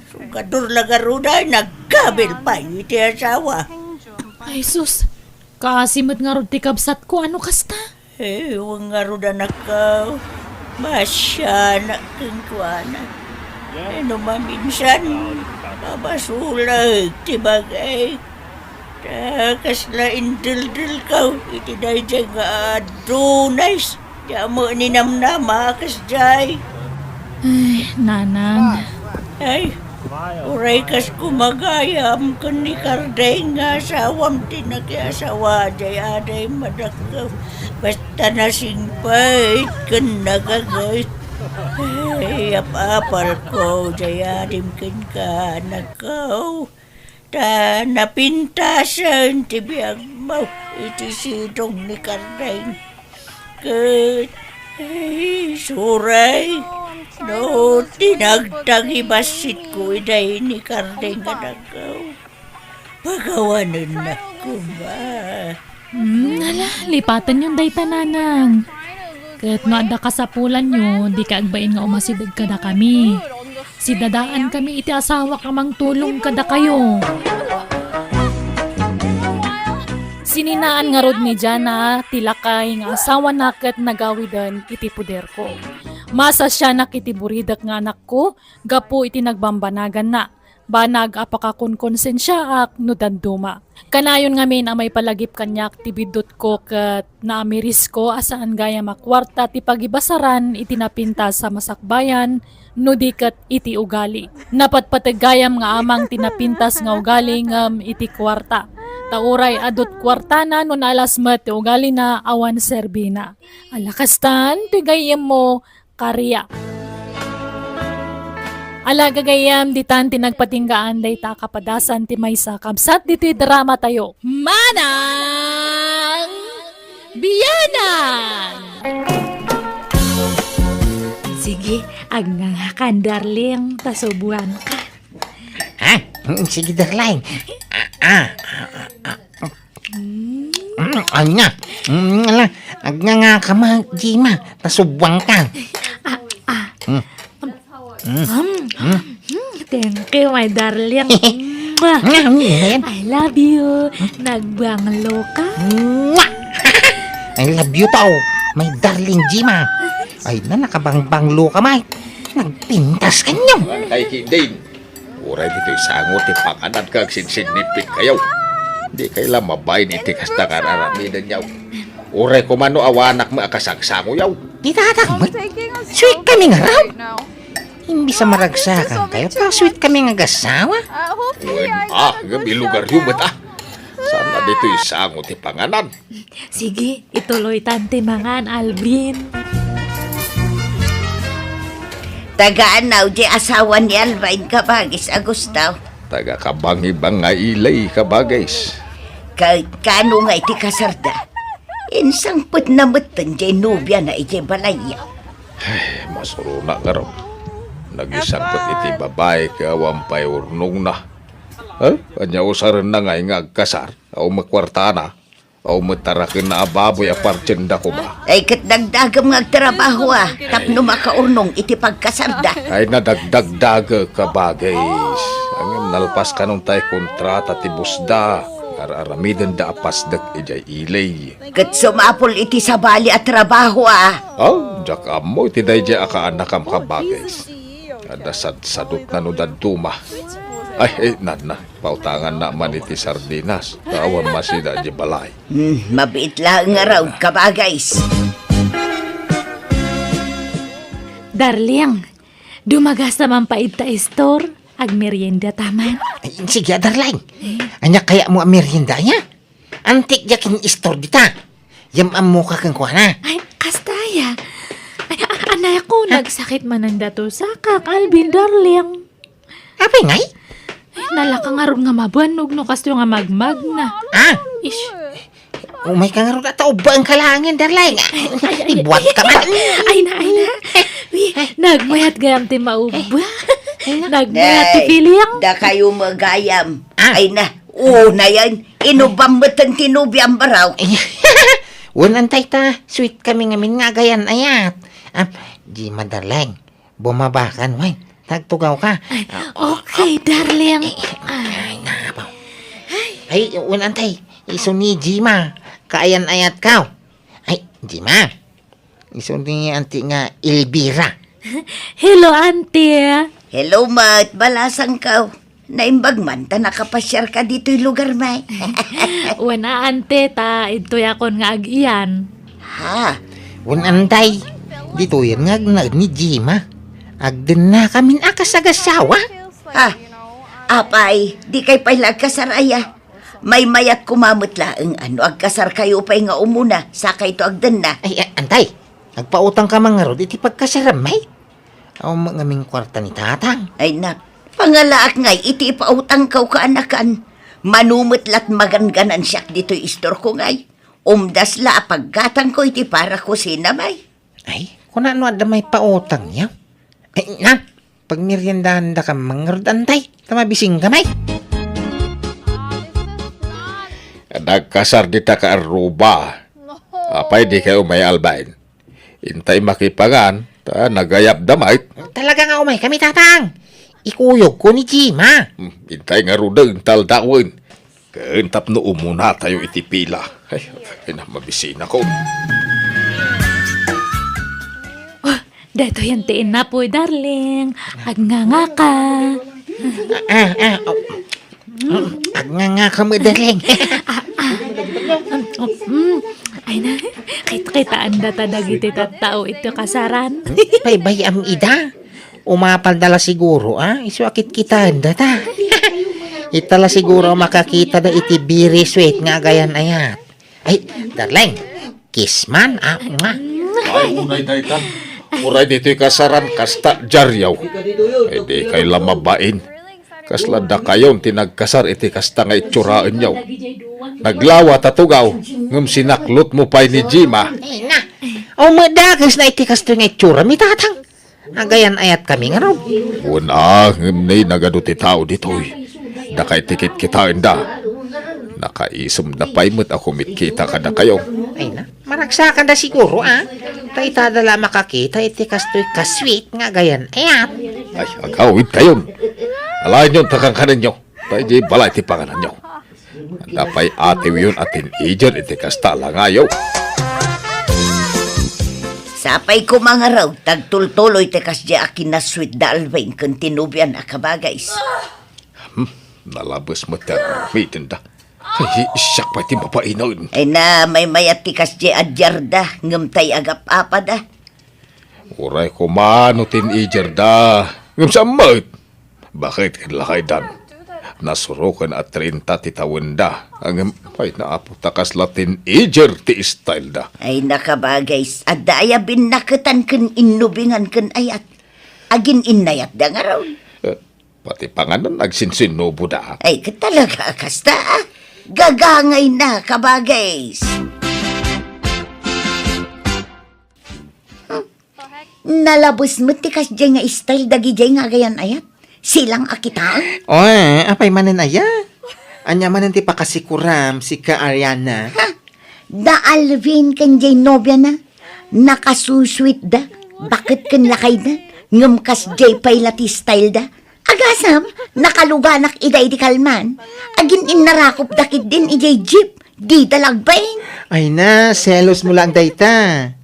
Sugador la garud ay nagkabil pay iti asawa. Ay, sus. Kaasi met ngarud ti kabsatko, ano kasta? Eh, wen ngarud, anakko. Masianak kenkuana. Eh, no maminsan, mabasolek ti bag-ek. Ta kasla indeldel ka iti daydiay nga adunay ti ammo ninamnama a kasdiay. Ay, nanang. Ay, uray kas kumagayam ken ni Kardeng nga asawam ti nakiasawa diay adim, anakko. Basta nasingpet ken nagagayt. Ay, apapalko diay adim kenka, anakko. Ta napintasen ti biagmo iti sidong ni Kardeng. Ket, ay, suray, no tinagtagibasitko idiay ni Kardeng, anakko. Pagawanennak koma. Hmm, ala, lipatenyon dayta, nanang. Ket no adda kasapulanyo, dika agbain nga umasideg kadakami. Sidadaankami iti asawak a mangtulong kadakayo. Sininaan ngarud ni Jana ti lakay nga asawana ket nagawiden iti poderko. Masasianak iti buridek nga anakko gapu iti nagbambanaganna. Banag a pakakonkonsensiaak no dadduma. Kanayon ngamin a maipalagip kaniak ti biddutko ket naamirisko a saan gayam a kuarta ti pagibasaran iti napintas a masakbayan no di ket iti ugali. Napatpateg gayam nga amang ti napintas nga ugali ngem iti kuarta. Ta uray adut kuartana no naalas met ti ugalina awan serbina. Ala kastan ti gayyemmo, Karia. Ala, gagayyem, ditan ti nagpatinggaan dayta a kapadasan ti maysa a kabsat ditoy dramatayo. Manang Biyanan! Sige, agngangakan, darling, ta subuanka. Ha? Sige, darling. Ah, ah, ah, ah. Mm, ania? Mm, ala, agngangakan, Jima, ta subuanka. Ah, ah. Mm. Mm. Mm. Mm, thank you, my darling. Mm. Nga, ano yan? I love you. Nagbanglo ka? Nga! I love you too, my darling Jima. Ay na, nakabangbanglo ka, Mike. Nagpintas kanyo. Ay, Kidin. Uray ditoy sango ti panganan ka, agsinsinnipit kayo. Di kay la mabain iti kasta nga araramidenyo. Uray kumano awanak met a kasagsangoyo. Di tatak met. Sweet kami nga raw. Imbis a maragsakan kayo, ta sweet kami nga agasawa. Wen, ah, ngem ilugaryo met, ah. Saan na ditoy sango ti panganan? Sige, ituloy tan ti mangan, Alvin. Tagaan na, di asawa ni Alvin, kabagis a gusto. Taga Kabangibang nga ilay, kabagis. Ka-, kano nga iti kasarda? Insangpet na metten di nobia na iti balayya. Ay, masuruna nga raw. Nagisangpet iti babae ket awan pay urnongna. Eh, anya usarenna ngay nga agkasar? Awan met kuartana. Awan met tarakenna a baboy a partienda koma. Ay, ket dagdagem nga agtrabaho, ah, tapno makaurnong iti pagkasarda. Ay, nadagdagdagek, kabagis. Ngem nalpas kanon tay kontrata ti busda. Ar-aramidenda a pasdek idiay ili. Ket sumapul iti sabali a trabaho, ah. Oh, diak ammo iti daydiay a kaanakam, kabagis. Adda sadsadutna no dadduma. Ay, eh, nanna, pautanganna man iti sardinas. Ta awan masida di balay. Hmm, mabiit laeng nga raw, kabagis. Darling, dumagasta man pay ita store. Agmerienda ta man. Ay, sige, darling. Eh? Ania kayatmo a merienda, aya? Antik diak ken store dita. Yam-ammoka kenkuana. Ay, kasta aya. Ay, a-, anay ako, nagsakit manen dato sakak, Alvin, darling. Apay ngay? Ay, nalaka ngarud nga mabannog no kastoy nga magmagna. Ah? Ish. Umayka ngarud ta ubbaenka laengen, darling. Ay, ay, ay, ibuatka man. Ay na, ay na. Wi, nagmayat gayam ti maubba. Nagmayat ti feeling. Dakayo met gayam. Ah. Ay na. Unayen, inubam metten ti nobiam, baraw. Wen, antay ta, sweet kami ngamin nga agayan-ayat. Ah, Jima, darling, bumabakan, wen. Tagtugawka. Ay, ah, okay, darling. Eh, ay, napaw. Ay, wen, antay, isu ni Jima, kaayan-ayatka. Ay, Jima. Isu ni anti nga Elvira. Hello, auntie. Hello, met. Balasangko. Naimbag man ta nakapasiarka ditoy lugar, may. Wen a, auntie, ta idtoyakon nga ag-iyan. Ha? Wen, antay. Ditoyen nga agnaed ni Jima. Agdennakamin a kasagasawa. Ha? Apay, dikay pay la agkasar aya? Maymayat koma met laeng a no agkasarkayo pay nga umuna, sakayto agdenna. Ay, a-, antay, agpautangka man ngarud iti pagkasaram, may? Awan met ngamin kuarta ni tatang. Ay, nak, pangalaak ngay iti ipautangko, kaanakan. Mano met lat magangganansiak ditoy istorko ngay. Umdas la a paggatangko iti para kusina, may. Ay, kuna no adda maipautangyo? Ay, na, pagmeriendandaka man ngarud, antay, ta mabisingka, may. Nagkasar dita ka arruba. Apay, dikay umay, Alvin? Intay makipangan, ta nagayapda, may. Talaga nga umaykami, tatang. Ikuyogko ni Jima. Hmm, intay ngaruden, ta aldawen. Ken tapno umunatayo iti pila. Ay, ay na, mabisinakon. Oh, daytoyen ti innapoy, darling. Agngangaka. Ah, ah, oh. Mm, agngangaka met, darling. Ah, ah. Mm, ay na, kit-, kitaendata dagiti tattao iti kasaran. Paybay-am ida. Umapalda la siguro, ah? Isu a kitkitaendata. Ita la siguro a makakitada iti very sweet nga agayan-ayat. Ay, darling, kiss man, ah, nga. Ay, unay dayta. Uray ditoy kasaran, kasta diaryo. Ay, dikay la mabain. Kasla dakayon ti nagkasar iti kasta nga itsuraenyo. Naglawa ta tugaw, ngem sinaklotmo pay ni Jima. Ay, na. Aw, madakes na iti kastoy nga itsura, mi tatang. Agayan-ayatkami ngarud. Wen a, ngem nay nagadu ti tao ditoy. Dakay ti kitkitaenda. Nakaisumda pay met a kumitkita kadakayo. Ay na, maragsakanda siguro, ah. Ta itada la makakita iti kastoy ka-sweet nga agayan-ayat. Ay, agawidkayon. Alaenyon ta kankanenyo. ta idiay balay ti pangananyo. Anda pay atiwyon a teenager iti kasta a langayo. Sapay koma ngarud, tagtultuloy ti kasdiay a kinasweet da Alvin ken ti nobiana, kabagays. Hmm, nalabes met ti aramidenda. Ay, siak pay ti mabainun. Ay na, maymayat ti kasdiay a diarda, ngem tay agap-apada. Uray koma no teenager da, ngem saan met? Baket ket lakaydan. Nasuroken a treinta ti tawenda. Ngem, ay, naapo ta kasla teenager ti style da. Ay, nakabagay, adda aya binnaketan ken innubingan ken ayat. Agin-innayat da ngarud. Eh, pati panganan agsinsinnubo da. Ay, ket talaga, kasta, ah. Gagangay na, kabagay. Nalabes met ti kasdiay nga style dagidiay nga agayan-ayat. Silang a kitaen. Oy, apay manen aya? Ania manen ti pakasikuram, sika Ariana? Ha? Da Alvin ken jay nobiana. Nakasusweet da. Baket ken lakayda. Ngem kasdiay pay la ti style da. Agasam, nakaluganak idiay di kalman. Agin-innarakop da ketdin idiay jeep. Dida la agbain. Ay na, selos mo lang dayta.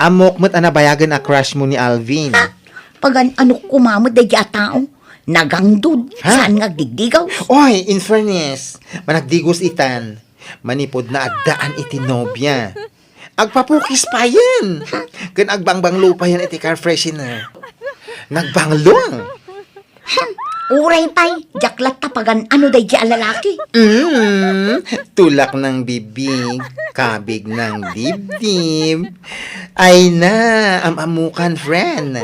Ammok met a nabayagen a crush mo ni Alvin. Ha? Pagan-anok koma met daydi a tao. Nagangdud. Ha? Saan nga agdigdigaw? Oy, in fairness, managdigos itan. Manipud naaddaan iti nobia. Agpapukis payen. Ken agbangbanglo payen iti car freshener. Nagbanglo. Hmm, uray pay, diak latta pagan-ano daydi a lalaki. Mm, tulak ng bibig, kabig ng dibdib. Ay na, am-amukan, friend.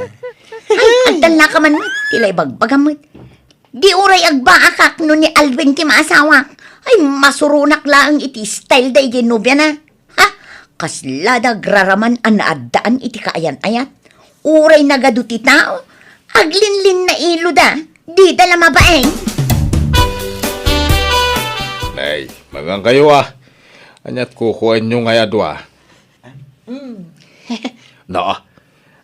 Ay, agtallaka man met, ti la ibagbagam met. Di uray agbaakak no ni Alvin ti maasawak. Ay, masuronak laeng iti style daydi nobiana. Ha? Kasla da agraraman a naaddaan iti kaayan-ayat. Uray nagadu ti tao, aglinlinnailoda, dida la mabain. Nay, mangan kayo, ah. Aniat kukuanyo ngay a dua? Mm. Naa,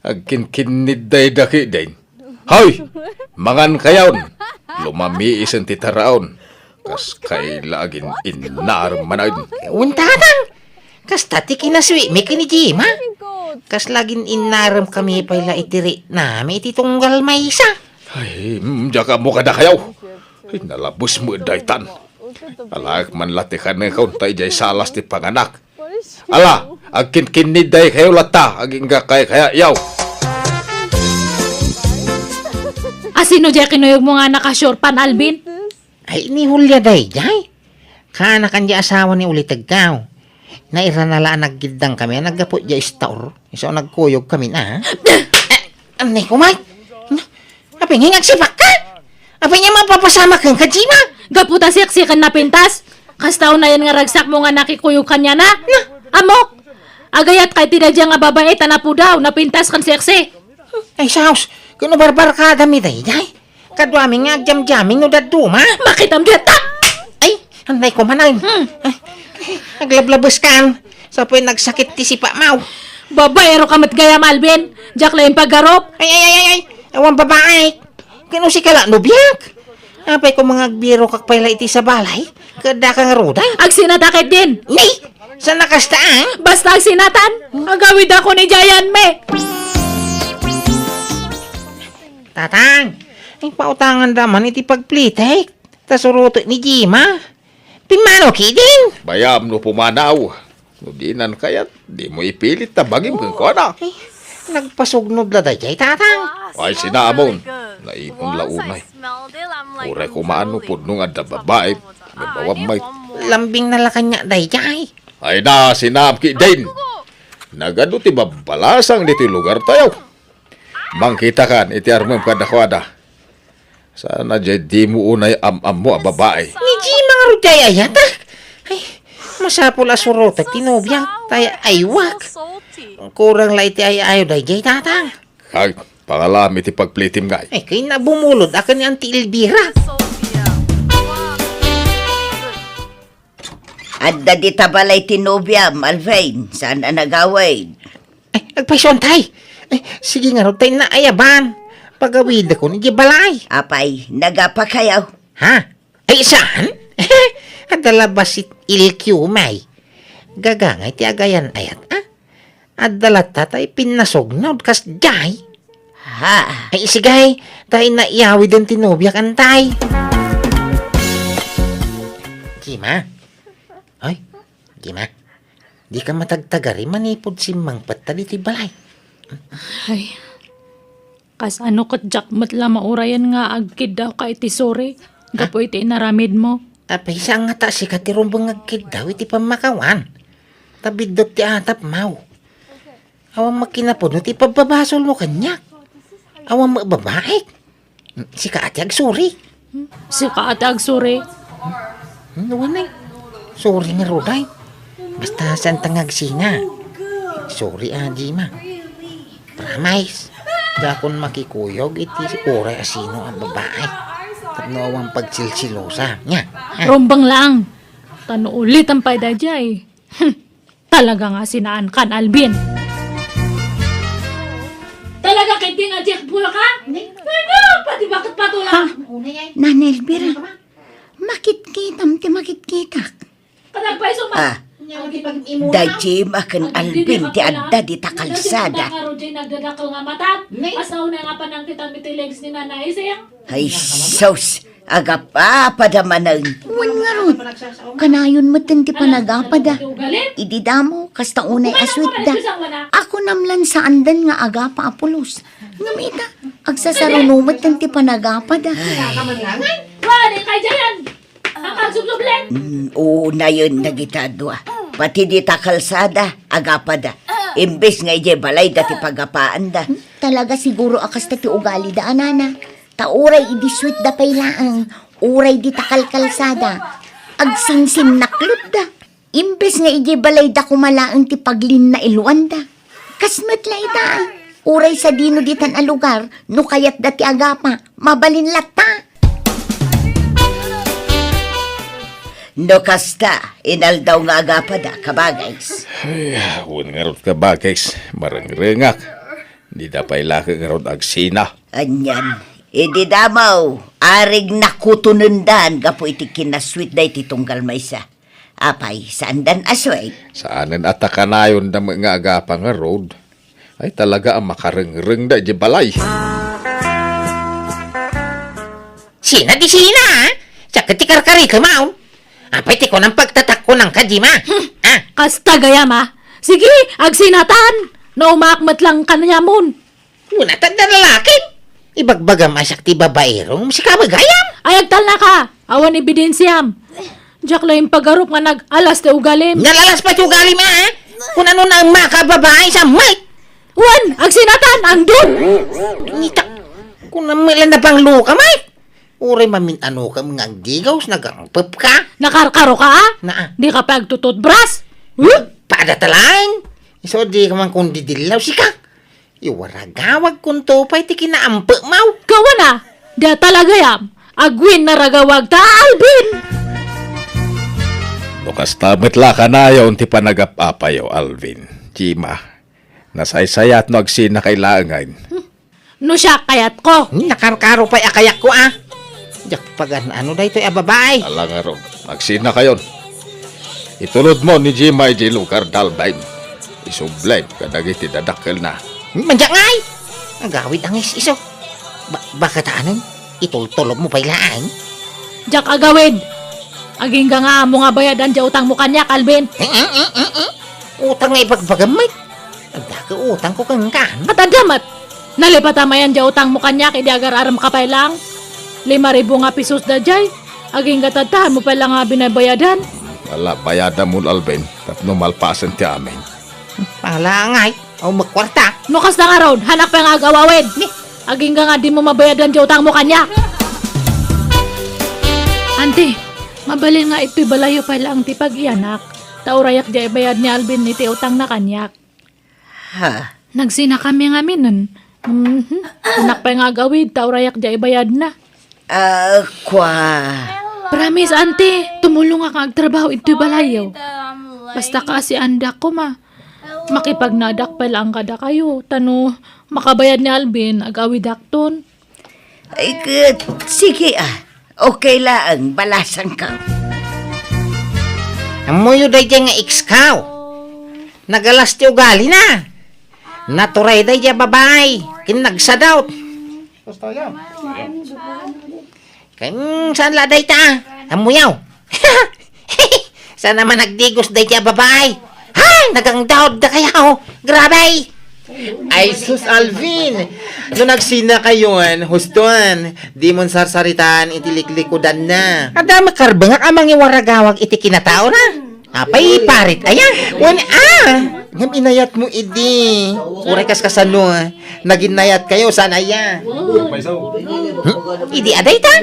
agkinkinnid dayda ketdin. Hoy! Mangan kayon! Lumamiisen ti taraon. Kas kaila agin-innaram manen. Wen, tatang! Kasta ti kinasweet mi ken ni Jima. Kasla agin-innaram kami pay la iti riknami iti tunggal maysa. Ay, mm, diak ammo kadakayo. Ay, nalabes met daytan. Alaek man la ti kanekon ta idiay salas ti panganak. Ala, agkinkinnid daykayo latta, agingga kay kaya yaw. Asino diay kinuyogmo nga naka-short pants, Alvin? Ay, ni Julia daydiay. Kaanakan diay asawa ni Ulitegkaw. Nairana la a naggiddang kami a naggapu diay store. Isu a nagkuyog kami na. Anay ko, Mike. Apay nga agsipakka? Apay nga mapapasamak kenka, Jima? Gapu ta seksi ken napintas. Kasta unayen nga ragsakmo nga nakikuyog kaniana. Na. Ammok! Agayatka iti daydiay nga babai ta napudaw, napintas ken seksi. Ay, saos, ken no barbarkadami daydiay. Kaduami nga agjamjaming no dadduma. Makitam diay ta! Ay, anay ko man ay. Hmm. Ay, aglablabeskan. Sa pay nagsakit ti sipamaw. Babaero ka met gayam, Alvin. Diak la impagarup. Ay, ay, ay, ay, ay. Awan babae. Ken no sika la, nobiak. Apay ko nga agbirokak pay la iti sabalay? Ket daka ngaruden? Agsinata ketdin. Ni? Saan a kasta, ah? Basta agsinatan. Agawidakon idiay ayanmi. Tatang, ay pautanganda man iti pagplitek. Ta surotek ni Jima. Pimmano ketdin? Bayam no pumanaw. No dinan kayat, dimo ipilit ta bagim kenkuana. Ay, nagpasugnod la daydiay, tatang. Ay, sinaamon. Naimon la unay. Uray kumaan no pudno nga adda babae, nabawammay. Lambing na la kaniak daydiay. Ay na, sinaam ketdin. Nagadu ti babbalasang ditoy lugartayo. Mangkitakan iti armem kadakuada. Saan a diay dimo unay am-ammo a babae? Ni Jima ngarud ti ay-ayatak. Ay, masapul a surotek ti nobiak, ta ay-aywak. Kurang la iti ay-ayo daydiay, tatang. Ay, pangalam iti pagplitim ngay. Ay, kayna bumulod a ken ni Auntie Elvira. Adda dita balay ti nobiam, Alvin. Saan a nagawid? Ay, agpayso, tay. Ay, sige ngarud, tay, naayaban. Pagawidakon idiay balay. Apay, nagapakayo? Ha? Ay, saan? Adda la bassit L Q, may. Gagangay ti agayan-ayat, a? Adda latta tay pinnasugnaw kasdiay. Ha? Ay, isigay, tay naiyawiden ti nobiak, antay. Jima? Ay, Jima? Dika matagtagari manipud simmangpet ta ditoy balay. Ay, kasano ket diak met la maurayan nga agkiddawka iti suri gapu iti inaramidmo? Apay, saan ngata sika ti rumbeng nga agkiddaw iti pammakawan? Ta biddut ti atapmaw. Awan met kinapudno ti pabbabasolmo kaniak. Awan met babaik. Sika a ti agsuri. Sika a ti agsuri. Hmm, wen, ay. Suri ngarud, ay. Basta saanta nga agsina. Suri a, Jima. Promise. Dakon makikuyog iti uray a sino a babae. Tapno awan pagsilsilosa. Nya. Ha? Rumbeng lang. Ta no ulitem pay daydiay. Hmm. Talaga nga sinaankan, Alvin. Talaga ketdin a diak bulak, ha? Ano? Pati bakit patulang? Ha? Nana Elvira, makitkitam ti makitkitak. Kadagpay suma. Ah, da Jim ken Alvin ti adda dita kalsada. Nagdadakkel nga mata. Asaw na nga panangkitam iti legs ni Nana Ising. Ay, sus! Agapapada manen. Wen ngarud, kanayon metten ti panagapada. Idi damo, kasta unay a suitda. Ako namlan saandan nga agapa a pulos. Ngem ita, agsasaruno metten ti panagapada. Wani kay Jayan? Ang pagsubsublen? Mm, unayen dagita dua. Pati dita kalsada, agapada. Imbes nga idiay balayda ti pagapaanda. Talaga siguro a kasta ti ugalida, a nana. Ta uray idi suitda pay laeng, uray dita kalkalsada, agsinsinnaklutda. Imbes nga idiay balayda koma laeng ti paglinna iluanda. Kas met la ita, uray sadino ditan a lugar, no kayatda ti agapa, mabalin latta. No kasta, inaldaw nga agapada, kabagays. Ay, wen ngarud, kabagays, marengrengak. Dida pay la ngarud agsina. Anian, idi damo, arig nakutonendan gapu iti kinasuitda iti tunggal maysa. Apay, saandan a suit? Saanen a ta kanayonda met nga agapa ngarud. Ay, talaga a makarengrengda iti balay. Sina di sina, a? Siak ti karkarikem, a? Apay ti kunam pagtatakko nang kadima? Hmm. Ah. Kasta gayam, a? Sige, agsinatan! No umaak met lang kanayamon. Kuna ta da lalakim. Ibagbagam a siak ti babaero, sika met gayam. Ay, agtalnaka. Awan ebidensiam. Diak la impagarup nga nag-alas ti ugalim. Nalalas pay ti ugalim, a? Kun ano na ang makababae sa mic. Wen, agsinatan, angdon. Nita, kun ano lang nabanglo ka, mic. Uray mamin-ano ka nga agdigaw, nagangpep ka. Nakarkaro ka, a? Naa. Di ka pa agtututbras? Huh? Pada talaeng. Iso di ka man kundi dillaw, sika. Iwaragawag kunto pay ti kinaampe maw. Kawana, da talagayam, agwin naragawag ta, Alvin! No kasta met la kanayon ti panagap-apayo, Alvin, Jima, nasaysayat no agsinakay laengen. No siak kayatko. Nakarkaro pay a kayatko, a. Diak pagan-ano daytoy a babae. Ala ngarud, agsinakayon. Itulodmo ni Jima idiay lugar da Alvin. Isublim kadagiti dadakkelna. Mandiak ngay! Agawid a ngis iso. Ba-, baka ta anen, itultulobmo pay laeng. Diak agawid. Agingga nga ammo nga bayadan diay utangmo kaniak, Alvin. Eh, eh, eh, eh, eh. Utang nga ibagbagam met. Adda ka utangko kenka. Ket adda met. Nalipatmo ayan diay utangmo kaniak idi agar-aremka pay laeng. Lima ribu nga pesos daydiay. Agingga tattaanmo pay la nga binabayadan. Ala, bayadamon, Alvin, tapno malpasen ti amin. Ala ngay, awan met kuarta. No kasta ngarud, haanak pay nga agawawid. Ni? Agingga nga dimo mabayadan diay utangmo kaniak. Anti, mabalin nga itoy balayyo pay laeng ti pag-iyanak. Ta urayak diay bayad ni Alvin iti utangna kaniak. Ha? Nagsinakami ngaminen. Mhm. Haanak pay nga agawid, ta urayak diay bayadna. Ah, kua. Promise, Anti, tumulongak nga agtrabaho itoy balayyo. Basta kaasiandak koma. Makipagnaadak pay laeng kadakayo, ta no makabayad ni Alvin, agawidakton. Ay, ket, sige, a. Okay laeng, balasangko. Ammoyo daydiay nga ex-ko. Nagalas ti ugalina. Naturay daydiay a babai. Ken nagsadot. Basta yan. Ken saan la dayta? Ammoyo. Saan a man nagdigos daydiay a babai? Hay! Nagangdaod dakayo! Grabe! Ay, sus, Alvin! No nagsinakayon, huston, dimon sarsaritaan iti liklikudanna. Adda makarbengak a mangiwaragawag iti kinataona. Apay, parit aya? Wen a! Ngem inayatmo idi. Uray kas kasano, naginnayatkayo, saan aya? Hmm? Idi a dayta?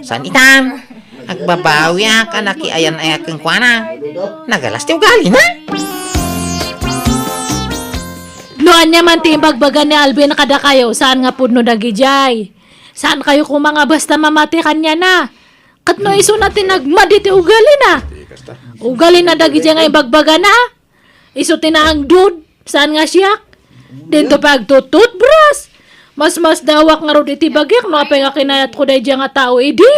Saan itan? Agbabawiak a nakiayan-ayak kenkuana. Nagalas ti ugalina. No ania man ti imbagbaga ni Alvin kadakayo, saan nga pudno dagidiay. Saankayo koma nga basta mamati kaniana. Ket no isuna ti nagmadi ti ugalina. Ugalina dagidiay nga imbagbagana. Isu ti naangdud, saan nga siak? Dinto pay agtututbras. Masmasdawak ngarud iti bagik no apay nga kinayatko daydiay nga tao idi.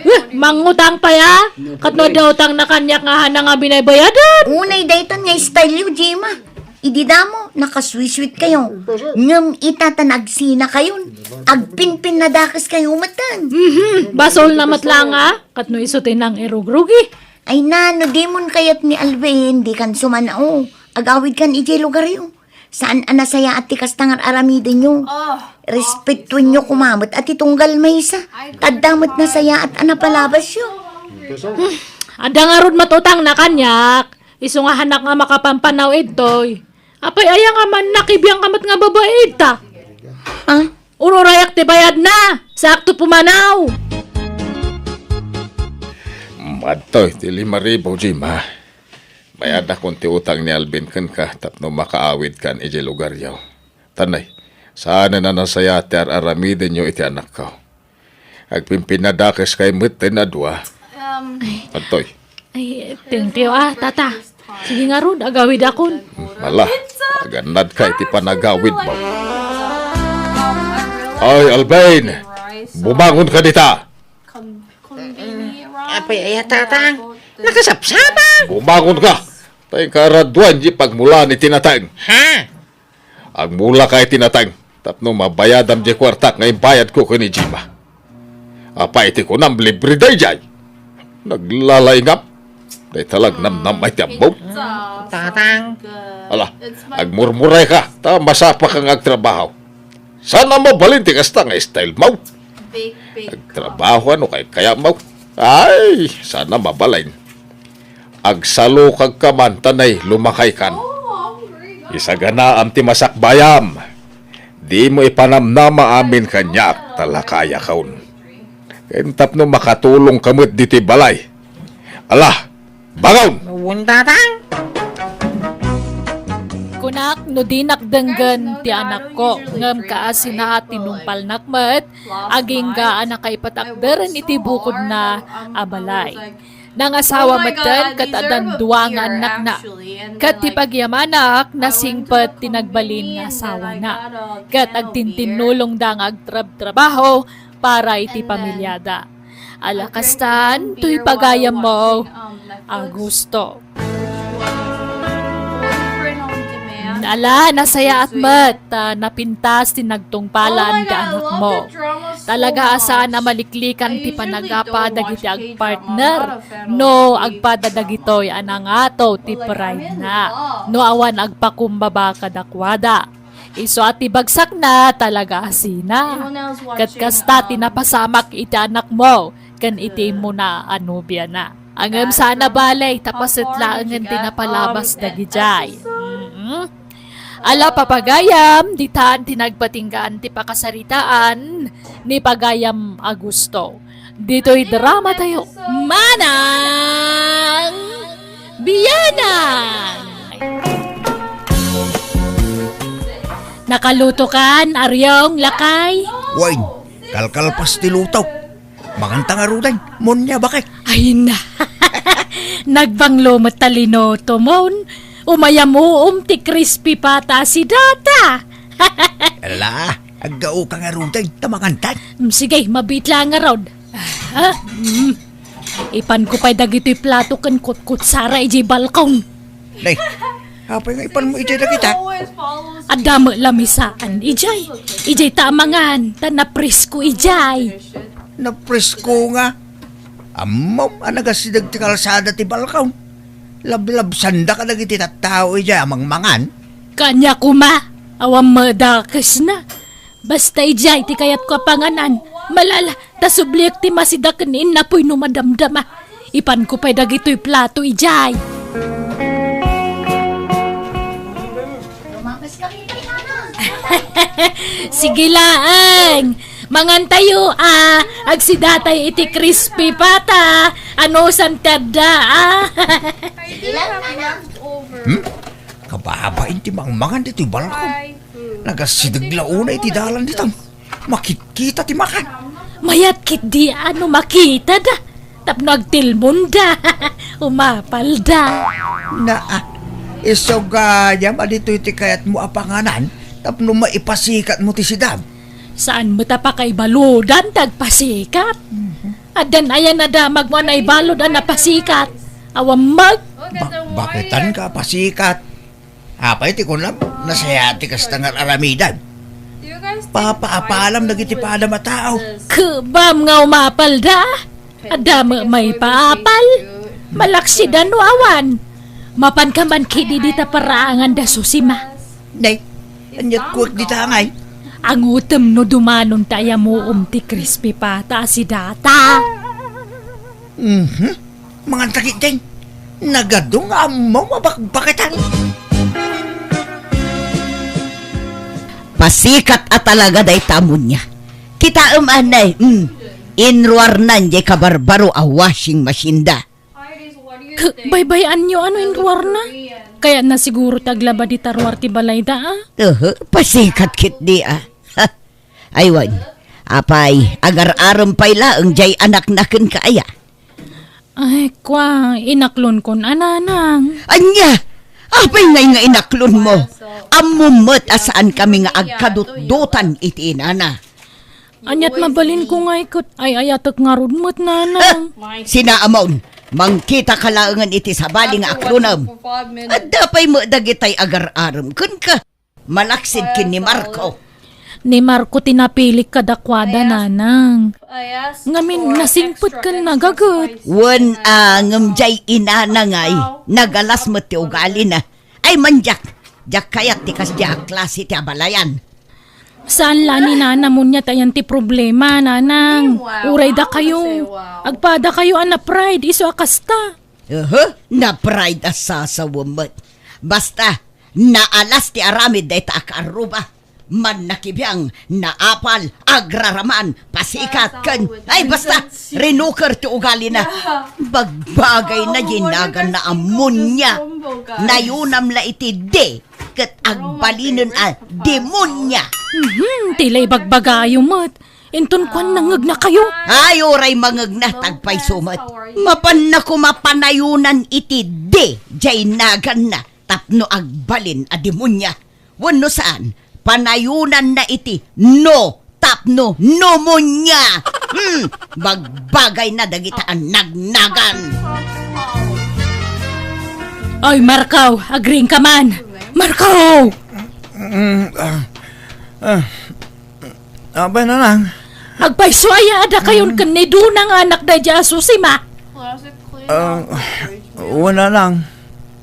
Eh, mangutang pay a. Ket no adda utangna kaniak nga hana nga binaybayadan. Unay daytan nga style yo, Gemma. Idi damo, nakaswiswitkayo. Ngem ita ta nagsinakayon, agpinpinnadakeskayo metten. Mhm, basolna met la nga, ket no isu ti nangirugrugi. Ay na, no dimon kayat ni Alvin, dikan sumanao. Agawidkan idiay lugaryo. Saan a nasayaat ti kasta nga ar-aramidenyo. Oh. Respetuenyo koma met a ti tunggal maysa. Tadda met nasayaat a napalabasyo. Hmm, adda ngarud met utangna kaniak. Isu nga hanak nga makapampanaw idtoy. Apay aya nga man nakibiang ka met nga babai idta? Ha? Ururayak ti bayadna, sakto pumanaw. Madtoy ti lima ribu, Gemma. Bayadakon ti utang ni Alvin kenka tapno makaawidkan idiay lugaryo. Tanay, saanen a nasayaat ti ar-aramidenyo iti anakko. Agpinpinnadakeskayo metten a dua. Um, Adtoy. Ay, thank you, ah, tata. Sige ngarud, agawidakon. Ala, agannadka iti panagawidmo. Ay, Alvin! Bumangonka dita! Apay aya, tatang? Nakasapsapa! Bumangonka! Tay karaduan di pagmulaan iti nateng. Ha? Agmulaka iti nateng tapno mabayadam diay kuartak nga imbayadko ken ni Gemma. Apay ti kunam, libre daydiay? Naglalaingam. Dayta la namnama iti ammom. Tatang. Ala, agmurmurayka ta masapaka nga agtrabaho. Saan a mabalin ti kasta nga style mo? Agtrabaho no kaykayam. Ay, saan a mabalin. Agsalukagka man, tanay, lumakaykan. Isaganaam ti masakbayam. Dimo ipanamnama amin kaniak, ta lakayakon. Ken tapno makatulongka met ditoy balay. Ala, bangon! Wen, tatang. Kunak no dinak denggen ti anakko, ngem kaasina tinungpalnak met, agingga a nakaipatakderen iti bukodna a balay. Nangasawa metten ket addan dua nga annakna. Ket ti pagyamanak, nasingpet ti nagbalin nga asawana. Ket agtintinnulongda nga agtrabtrabaho para iti pamiliada. Ala kastan, toy pagayammo, Augusto. Ala, nasayaat met, ta napintas ti nagtungpalan ti anakmo. Talaga a saan a maliklikan ti panagapa dagiti agpartner no agpada dagitoy a nangato ti pride-na no awan agpakumbaba kadakuada. Isu a ti bagsakna, talaga a sina. Ket kasta ti napasamak iti anakmo ken iti immuna a nobiana. Ngem saan a bale, ta paset laengen ti napalabas dagidiay. Mm-mm. Ala, papagayam, ditan ti nagpatinggaan ti pakasaritaan ni pagayam Augusto. Ditoy drama tayo, Manang Bianang! Nakaluto kan, Aryong, lakay? Wen, kalkalpas ti luto. Manganta ngaruden, Monia, bakit? Ay na. Nagbanglo met ta linuto mon. Umayam uom ti crispy pata a sidata. Ala, aggaoka ngaruden, ta mangantan. Mm, sige, mabit la ngarud. Ah, mm. Ipanko pay dagitoy plato ken kutkutsara idiay balkon. Nay, apay nga ipanmo idiay dagita? Adda met lamisaan idiay. Idiay ta amangan, ta napresko idiay. Napresko nga? Ammom a nagasideg ti kalsada ti balkon. Lablabsanda kadagiti tattao idiay a mangmangan. Kaniak koma, awan madakesna. Basta idiay ti kayatko a panganan, malala, ta subliek ti masida ken innapoy no madamdama. Ipanko pay dagitoy plato idiay. Sige laeng. Mangantayo, ah. Agsidatay iti crispy pata. Ano san ti adda, ah? Hmm? Kababain ti mangmangan ditoy balkon. Nagasideg la unay iti dalan dita. Makitkita ti makan. Mayat ketdi a no makitada tapno agtilmonda. Umapalda. Naa, isu gayam a ditoy ti kayatmo a panganan tapno maipasikatmo ti sidam. Saan met a pakaibaludan ti agpasikat? Addan aya nadamagmo a naibalud a napasikat? Awan met. Bakbaketanka a pasikat. Apay ti kunam, nasayaat ti kasta nga ar-aramidan. Papaapalam dagiti padam a tao. Kebam nga umapalda. Adda met maipaapal. Malaksidan no awan. Mapanka man ketdi dita paraangan da Susima. Nay, aniat kuek dita ngay? Angutem no dumanon ta ayamuom ti crispy pata a sidata. Mhm. Mangan ta ketdin. Nagadu nga ammom a bakbaketan. Pasikat a talaga dayta a munia. Kitaem, anay, mm, inruarnan diay kabarbaro a washing machine da. K-, baybay-anyo a no inruarna? Kayatna siguro ti aglaba dita ruar ti balayda, a? Ehe, pasikat ketdi, a. Ha. Ay wen, apay, agar-arem pay laeng diay anakna kenka aya? Ay, kua, inaklonkon a, nanang. Ania? Apay ngay nga inaklonmo? Ammom met a saankami nga agkadutdotan iti inana. Aniat mabalinko ngay ket ay-ayatek ngarud met, nanang. Ha? Sinaamon, mangkitaka laengen iti sabali nga aklonem. Adda pay met dagitay agar-arem kenka. Malaksid ken ni Marco. Ni Marco ti napilik kadakuada, nanang. Ngamin, nasingpet ken nagaget. Wen, a, ngem diay inana ngay, nagalas met ti ugalina. Ay, man diak, diak kayat ti kasdiay a klase ti abalayan. Saan la ni nana munia ta ayan ti problema, nanang. Uray dakayo. Agpadakayo a na-pride, isu a kasta. Ehe, na-pride a sasawem met. Basta, naalas ti aramid dayta a kaarruba. Mannakibiang, naapal, agraraman, pasikat, ken, ay, basta, rinuker ti ugalina. Bagbagayna diay naganna a munia. Nayunam la iti D, ket agbalinen a demonia. Mhm, ti la ibagbagayo met. Inton kuan nangegnakayo. Ay, uray mangegna, tagpayso met. Mapanna koma panayunan iti D, diay naganna, tapno agbalin a demonia. Wenno saan, panayunanna iti no tapno pneumonia. Hmm, bagbagayna dagita a nagnagan. Oy, Marco, agriingka man. Marco! Mm, ah, ah, apay, nanang? Agpayso aya a dakayon ken ni Dona nga anak daydiay a Susima? Ah, wen, nanang.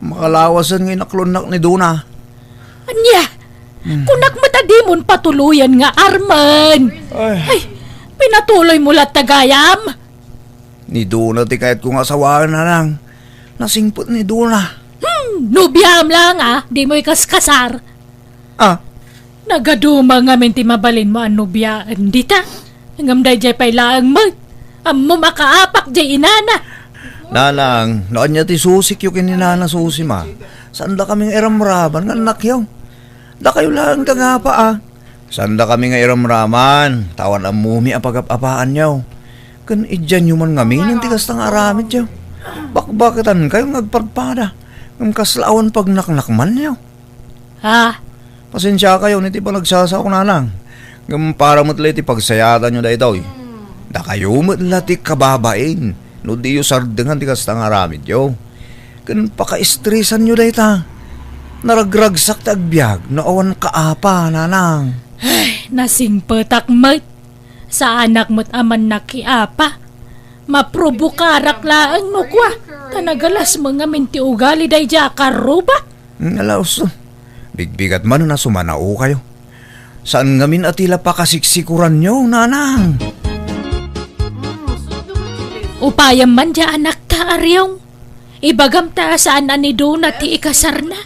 Makalawasen nga inaklonnak ni Dona. Ania? Hmm. Kunak met a dimon patuloyen nga armen. Ay. Ay, pinatuloymo latta gayam? Ni Dona ti kayatko nga asawaen, nanang. Nasingpet ni Dona. Hmm, nobiam laeng, a, dimo ikaskasar. Ah. Nagaduma ngamin ti mabalinmo a nobiaen dita. Ngem daydiay pay laeng met. Ammom a kaapak diay inana. Nanang, no ania ti susikyo ken ni Nana Susima, saandakami nga iramraman nga annakyo. Dakayo laeng ti agapa, a. Saandakami nga iramraman, ta awan ammomi a pagap-apaanyo. Ken idianyo man ngamin ti kasta nga aramidyo. Bakbaketankayo nga agpadpada, ngem kasla awan pagnaknakmanyo. Ha? Pasensiakayon iti panagsasaok, nanang. Ngem para met la iti pagsayaatanyo daytoy. Dakayo met la ti kababain no diyo sardengan ti kasta nga aramidyo. Ken pakaestresanyo dayta. Naragragsak ti agbiag no awan kaapa, nanang. Ay, nasingpetak met. Saanak met a mannakiapa. Maprobokarak laeng no kua, ta nagalas met ngamin ti ugali daydiay a karruba. Nalaus, bigbigat manen a sumanaokayo. Saan ngamin a ti la pakasiksikuranyo, nanang. Upayam man diay anakta, Ariong. Ibagam ta saan a ni Dona ti ikasarna.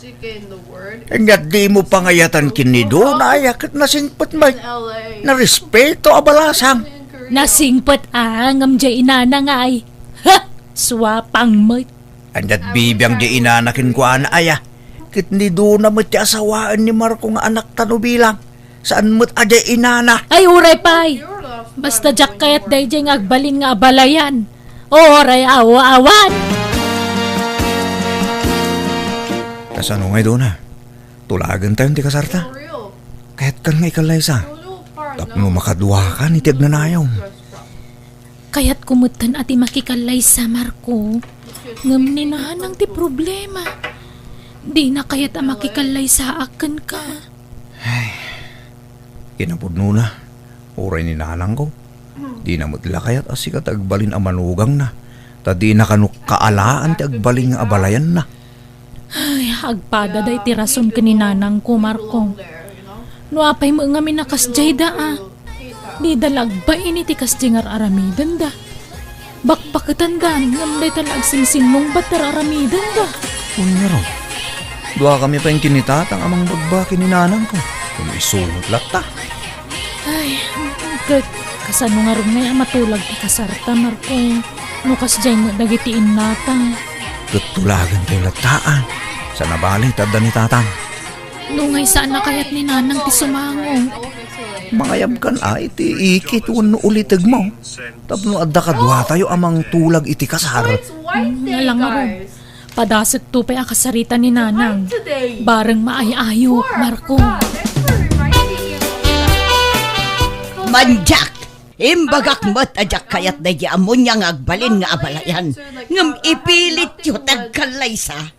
Ania dimo pangayatan ken ni Dona aya ket nasingpet met. Narespeto a balasang. Nasingpet a ngem diay inana nga ay. Ha! Suapang met. Ania bibiang diay inana kenkuana aya. Ket ni Dona met ti asawaen ni Marco nga anakta no bilang. Saan met a diay inana. Ay, uray pay. Basta diak kayat daydiay nga agbalin nga abalayan. Uray aw-awan. Kasano ngay, Dona? Tulagentayon ti kasarta? Kayatkan nga ikallaysa. Tapno makaduakan iti agnanayon. Kayatko metten a ti makikallaysa, Marco. Ngem ni Nanang ti problema. Dina kayat a makikallaysaak kenka. Ay, kinapudnona, uray ni Nanangko. Dina met la kayat a sika ti agbalin a manugangna. Ta dina kano kaalaan ti agbalin nga abalayanna. Ay, agpada dayta ti rason ken ni Nanangko, Marco. No apay met ngamin a kasdiay da, a. Dida la agbain iti kasdiay nga ar-aramidenda. Bakbaketanda, ngem dayta la agsingsinglungbat ti ar-aramidenda. Wen ngarud, duakami pay ken ni Tatang a mangbagbaga ken ni Nanangko. Ken isu met latta. Ay, ket kasano ngarud ngay a matulag ti kasarta, Marco? No kasdiay met dagiti innata. Ket tulagentayo latta, a. Saan a bale ta adda ni Tatang. No ngay saan a kayat ni Nanang ti sumango. Mangayabkan, a, iti ikit wenno ulitegmo. Tapno adda kaduatayo a mangtulag iti kasar. Hmm, nga la ngarud. Padasekto pay a kasarita ni Nanang. Bareng maay-ayok, Marco. Mandiak! Imbagak met a diak kayat daydi a munia nga agbalin nga abalayan. Ngem ipilityo ti agkallaysa.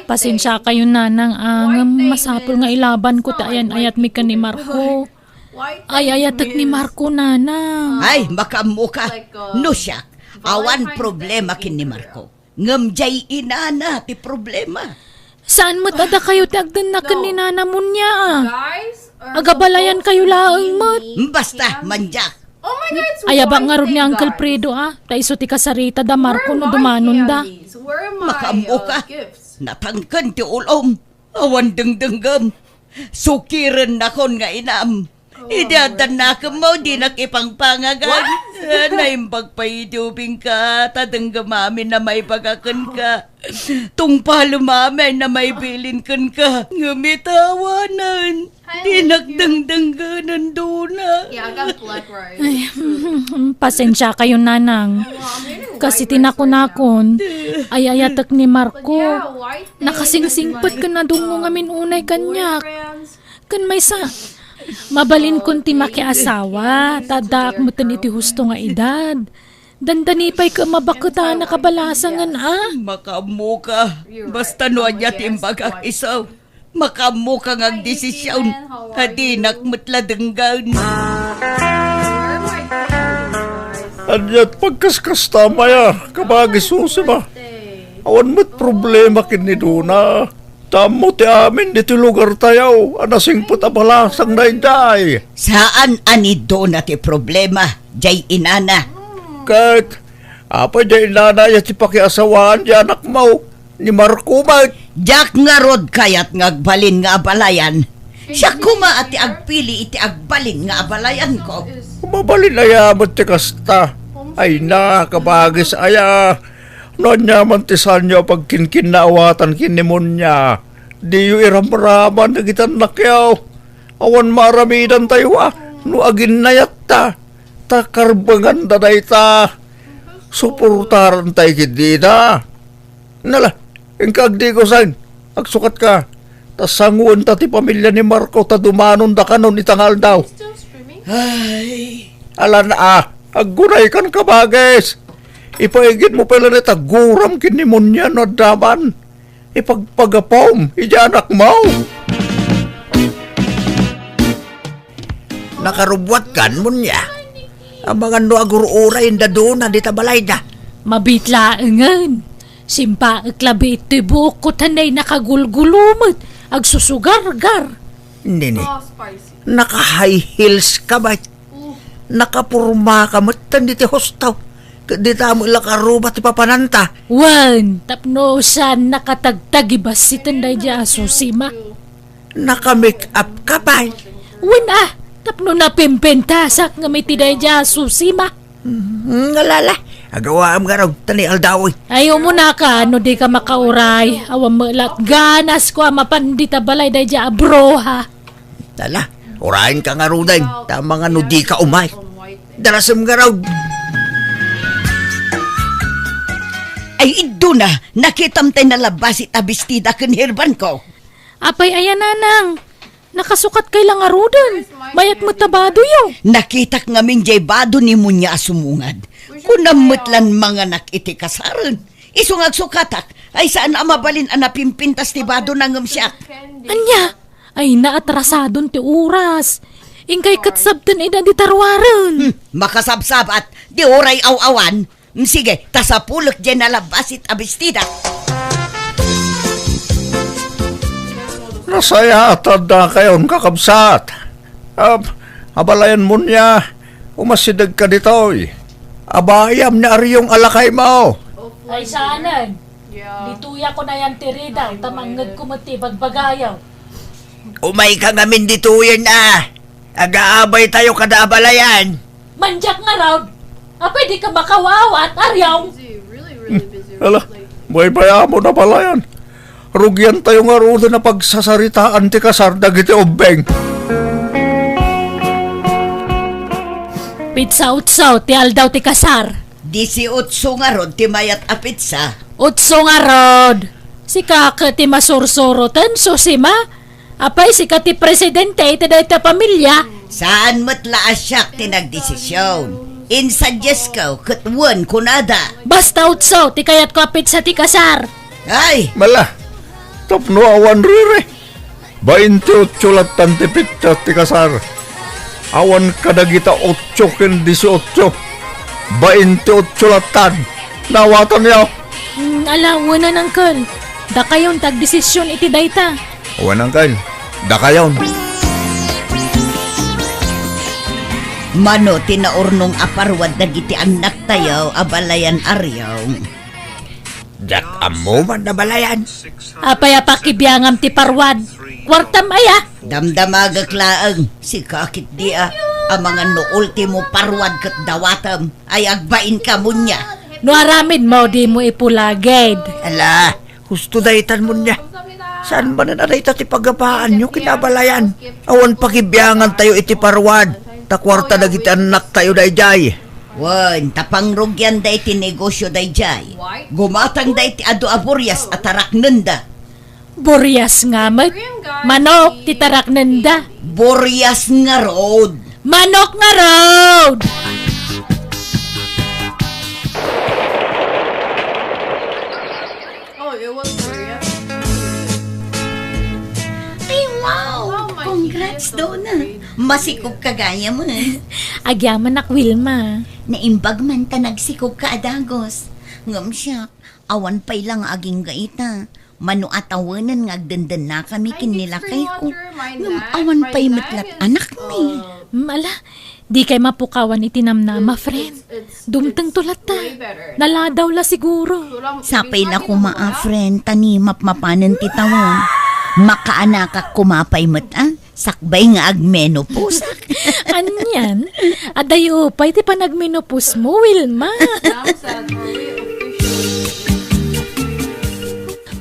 Pasensiakayon, Nanang, a, ngem masapul nga ilabanko ti ayan-ayatmi ken ni Marco. Ay-ayatek ni Marco, Nanang. Ay, makaammoka. No siak, awan problema ken ni Marco. Ngem diay inana ti problema. Saan met a dakayo ti agdenna ken ni Nana munia, a? Agabalayankayo laeng met. Basta, mandiak. Ayabak ngarud ni Uncle Fredo, a, ta isu ti kasarita da Marco no dumanonda. Makaammoka. Natangken ti ulom. Awan dengdenggem. Sukirennakon nga inam. Idi adda nakemmo, dinak ipangpangagan. Naimbag pay idi ubingka, ta denggem amin a maibagak kenka. Tungpalem amin a maibilin kenka. Ngem ita awanen. Dinak dengdenggen, Dona. Ay, pasensiakayon, Nanang. Kas iti nakunakon, ay-ayatek ni Marco. Nakasingsingpet ken nadungngo ngamin unay kaniak. Ken maysa, mabalinkon ti makiasawa, ta addaak metten iti husto nga edad. Dandani pay ket mabaketana kabalasangen, a? Makaammoka. Basta no ania ti imbagak isu, makaammoka nga agdesision, ta dinak met la denggen. Ania ti pagkaskastam aya, kabagi Susima? Awan met problema ken ni Dona. Ta ammo ti amin ditoy lugartayo a nasingpet a balasang daydiay. Saan a ni Dona ti problema, diay inana. Ket, apay diay inana aya ti pakiasawaan diay anakmo, ni Marco met? Diak ngarud kayat nga agbalin nga abalayan. Siak koma a ti agpili iti agbalin nga abalayanko. Mabalin aya met ti kasta? Ay na, kabagis aya. No ania man ti saanyo a pagkinkinnaawatan ken ni Munia, diyo iramraman dagiti annakyo. Awan maaramidantayo a no aginnayatta, ta karbenganda dayta. Suportarantay ketdi ida. Nala, inka agdigosen, agsukatka. Ta sangoenta ti pamilia ni Marco ta dumanondakanon ita nga aldaw. Ay. Alan a, Aggunaykan, kabagis. Ipaigidmo pay laeng ti aguram ken ni Munia no adda man. Ipagpagapom idiay anakmo. Nakarubbuatkan, Munia? Amangan no agur-uray ti daduna dita balayda. Mabiit laengen. Simpaek labi itoy buokko ta nay nakagulgulo met, agsusugargar. Nini, naka-high heels ka met. Nakapurma ka met ditoy husto. Ket dita met la karuba ti papananta. Wen, tapno saan nakatagtagibas iti daydiay a susima. Naka-make up ka pay? Wen a, tapno napimpintasak ngem iti daydiay a susima. Hmm, alala. Agawaem ngarud, ta ni aldaw. Ay, umunaka, no dika makauray. Awan met la ti ganasko a mapan dita balay daydiay a bruha. Ala, urayenka ngaruden, ta amangan no dika umay. Darasem ngarud. Ay, iduna, nakitam tay nalabbasit a bestida ken herbanko. Apay aya, nanang? Nakasukatkay la ngaruden. Mayat met ta badoyo. Nakitak ngamin diay bado ni Munia a sumungad. Kunam met lan manganak iti kasaren. Isu nga agsukatak, ay saan a mabalin a napimpintas ti badona ngem siak. Ania? Ay, naatrasadon ti oras. Inkay ket sabten ida dita ruaren. Hmm, makasabsabat, di uray aw-awan. Mm, sige, ta sapulek diay nalabbasit a bestida. Nasayaat dakayon, kakabsat. Ah, abalayan Munia, umasidegka ditoy. Abayam ni Ariong a lakaymo. Ay, saanen. Ditoyak unay ti ridaw, ta mangngegko met ti ibagbagayo. Umayka ngamin ditoyen a. Agaabaytayo kada abalayan. Mandiak ngarud. Apay dika makawawaat, Ariong? Ala, maypay amon abalayan. Rugiantayo ngaruden a pagsasaritaan ti kasar dagiti ubbing. Petsa otso ti aldaw ti kasar. Disiotso ngarud ti mayat a petsa. Otso ngarud. Sika ket ti masursuroten, Susima. Apay, sika ti presidente iti dayta a pamilia? Saan met la a siak ti nagdesision. Insadiasko ket wen kunada. Basta otso ti kayatko a petsa ti kasar. Ay! Mala, tapno awan riri. Bainte otso lattan ti petsa ti kasar. Awan kadagita otso ken disiotso. Bainte otso lattan. Naawatanyo? Mm, ala, wen, Uncle. Dakayon ti agdesision iti dayta. Wen, Uncle. Dakayon. Mano ti naurnong a paruad dagiti annaktayo, abalayan Ariong? Diak ammo man, abalayan. Apay a pakibiangam ti paruad? Kuartam aya? Damdamagek laeng, sika ketdi a, amangan no ultimo paruad ket dawatem, ay agbainka, Munia. No aramidmo, dimo ipulagid. Ala, husto daytan, Munia. Saan manen a dayta ti pagabaanyo ken abalayan? Awan pakibiangantayo iti paruad, ta kuarta dagiti annaktayo daydiay. Wen, ta pangrugianda iti negosio daydiay. Gumatangda iti adu a burias a taraknenda. Burias nga met. Manok ti taraknenda. Burias ngarud. Manok ngarud! Oh, it was Korea. Ay, wow! Congrats, Donna. Masikog ka gayam. Agyamanak, Wilma. Naimbag man ta nagsikog ka a dagus. Ngem siak, awan pay la nga agingga ita. Mano a tawenen nga agdendennakami ken ni lakayko. Ngem awan pay met lat anakmi. Mm, ala, dikay mapukawan iti namnama, friend. Dumtengto latta. Naladaw la siguro. Sapay la koma a, friend, ta ni mapmapanen ti tawen. Makaanakak koma pay met, a? Sakbay nga agmenopause. Anian? Adayo pay ti panagmenopause mo, Wilma?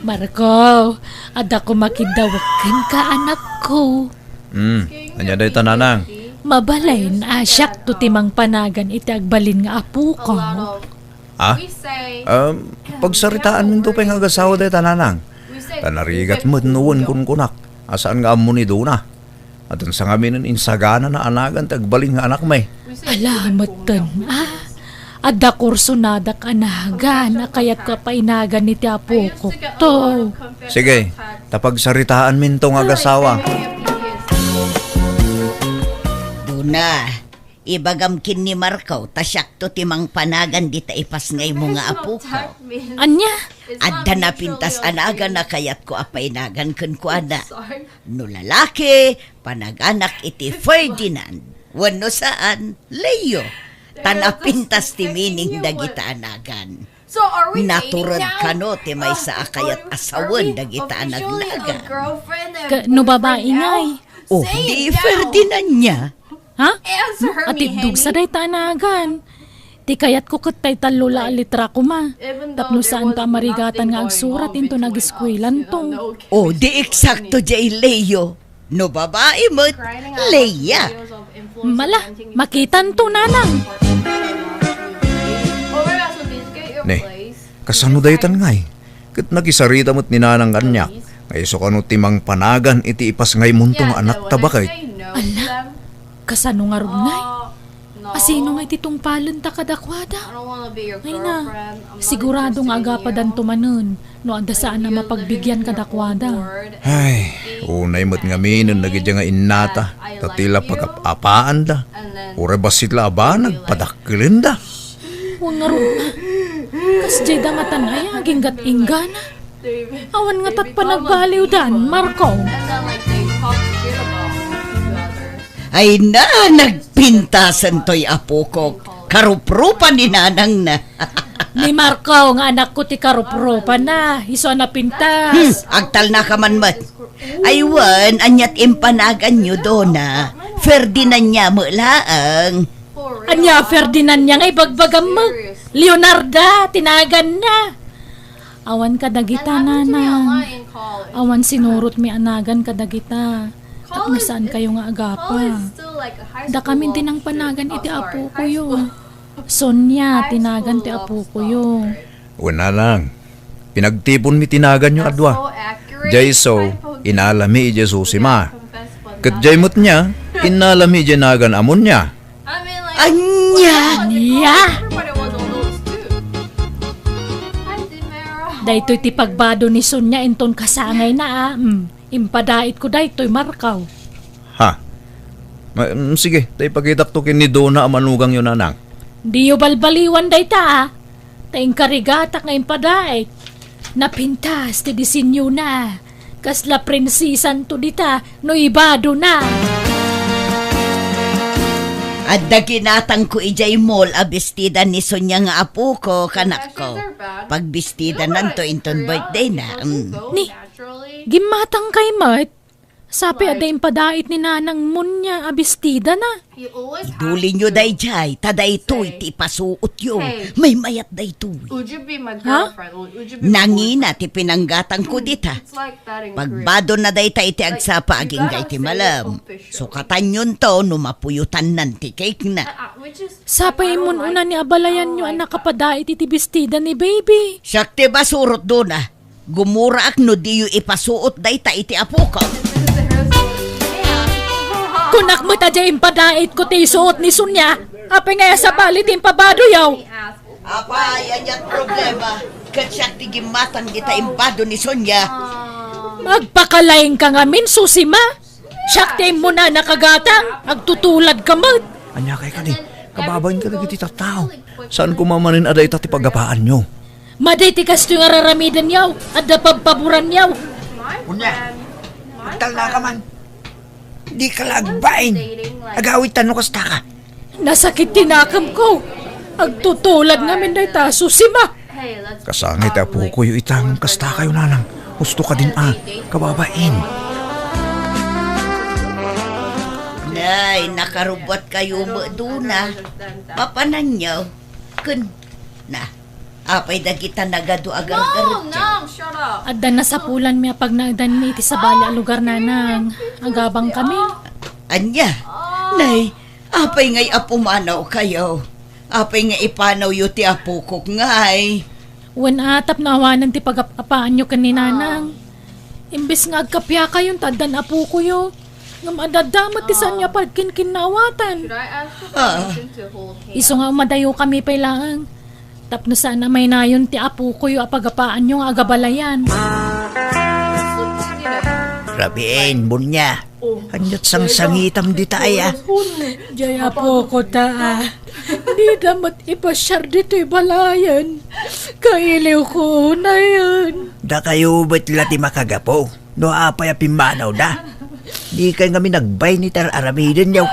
Marco, adda koma kiddawek kenka, anakko. Hmm, ania dayta, nanang? Mabalin a siakto ti mangpanagan iti agbalin nga apoko. Ha? Um, pagsaritaanminto pay nga agasawa dayta, nanang. Ta narigat met no wen kunkunak a saan nga ammo ni Dona. Addan sa ngamin insaganana a nagan ti agbalin nga anakmi. Ala, metten, ah. Adda kursonadak a nagan a kayatko a painagan iti apokokto. Sige, ta pagsaritaanminto nga agasawa. Dona, ibagam ken ni Marco ta siakto ti mangpanagan dita ipasngaymo nga apokok. Ania? Adda napintas a nagan a kayatko a painagan kenkuana. No lalaki, panaganak iti Ferdinand, wenno saan, Leo. Ta napintas ti meaning dagita a nagan. Natured kano ti maysa a kayat a sawen dagita a nagnagan. Ka-, no babai ngay? Oh, di Ferdinand niya. Ha? Atiddog sa dayta a nagan. Ti kayatko ket tay tallo la a litra koma. Tapno saanto a marigatan nga agsurat inton ageskuelanto. Oh, di eksakto diay, Leo. No babai met, Leia. Mala, makitanto, nanang. Ne, kasano daytan ngay? Ket nakisarita met ni nanang kaniak nga isu kano ti mangpanagan iti ipasngaymonto nga anakta baket. Ala, kasano ngarud ngay? Asino nga iti tungpalenta kadakuada? Ay na, sigurado nga agapadanto manen no adda saan a mapagbigian kadakuada. Ay, unay met ngaminen dagiti nga innata, ta ti la pagap-apaanda. Uray bassit la a banag, padakkelenda. Wen ngarud, kasdiay da ngatan aya aginggat inggana. Awan ngata't panagbaliwdan, Marco. Ay na, nagpintasen toy apokok. Karuprupa ni nanangna. Ni Marco nga anakko ti karuprupa na, isu a napintas. Hmm, agtalna ka man met. Ay wen, ania't impanaganyo, Dona? Ferdinand niya met laeng. Ania, Ferdinand niya nga ibagbagam met? Leonarda, ti naganna. Awan kadagita, nanang. Awan sinurotmi a nagan kadagita. Tapno saankayo nga agapa. Dakamin ti nangpanagan iti apokoyo. Sonia ti nagan ti apokoyo. Wen, nanang, pinagtiponmi ti naganyo a dua. Diay isu, inalami idiay Susima. Ket diay met nia, inalami idiay nagan a Monia. Ania? Nia? Daytoy ti pagbado ni Sonia inton kasangayna, a. Hmm. Impadaitko daytoy, Marco. Ha? Ma-, mm, sige, ta ipakitakto ken ni Dona a manugangyo, nanang. Diyo balbaliwan dayta, a. Ta inkarigatak nga impadait. Napintas ti disenyona. Kasla prinsesanto dita no ibadona. Adda ginatangko idiay mall a bestida ni Sonia nga apoko, kanakko. Pagbistidananto inton birthday na. Mm. Ni, gimmatangkay met? Sapay adda impadait ni Nanang Monia a bestidana. Idulinyo daydiay, ta daytoy ti ipasuotyo. Maymayat daytoy. Ha? Nangina ti pinanggatangko dita. Pagbadonna dayta iti agsapa agingga iti malem. Sukatanyonto no mapuyotannan ti cake na. Sapay immun-una ni abalayanyo a nakapadait iti bestida ni baby. Siak ti basurot, Dona. Gumuraak no diyo ipasuot dayta iti apoko. Kunak met a diay impadaitko ti isuot ni Sonia. Apay nga sabali ti impabadoyo? Apay, ania't problema? Ket siak ti gimmatang dita imbado ni Sonia. Agpakalaingka ngamin, Susima. Siak ti immuna a nakagatang, agtutuladka met. Ania kay kadi, kababain kadagiti tattao. Saan koma manen a dayta ti paggapaanyo. Madi ti kastoy nga raramidanyo, adda pabpaboranyo. Unya, agtalnaka man. Dika la agbain. Agawidtan no kastaka. Nasakit ti nakemko. Agtutulad ngamin dayta, Susima. Kasangay ti apokoyo ita ngem kastakayo, Nanang. Husto kadin a, kababain. Nay, nakarubbuatkayo met, Dona. Papananyo. Ken, na, apay dagita nagadu a gargarutyo? Adda nasapulanmi a pagnaedanmi iti sabali a lugar, Nanang. Agabangkami. Ania? Nay, apay ngay a pumanawkayo? Apay nga ipanawyo ti apokok ngay? Wen a, tapno awanen ti pagap-apaanyo ken ni Nanang. Imbes nga agkapiakayon ta addan apokoyo. Ngem adda met ti saanyo a pagkinkinnawatan. Ah. Isu nga umadayokami pay laeng. Tapno saan a maynayon ti apokoyo a pagapaanyo nga agabalayan. Rabien, Munia. Ania't sangsangitam dita aya? Jay apoko ta, ah. Dida met ipasiar ditoy balayen. Kailiwko unayen. Dakayo met la ti makagapu. No apay a pimmanawda? Dikay ngamin agbain iti ar-aramidenyo.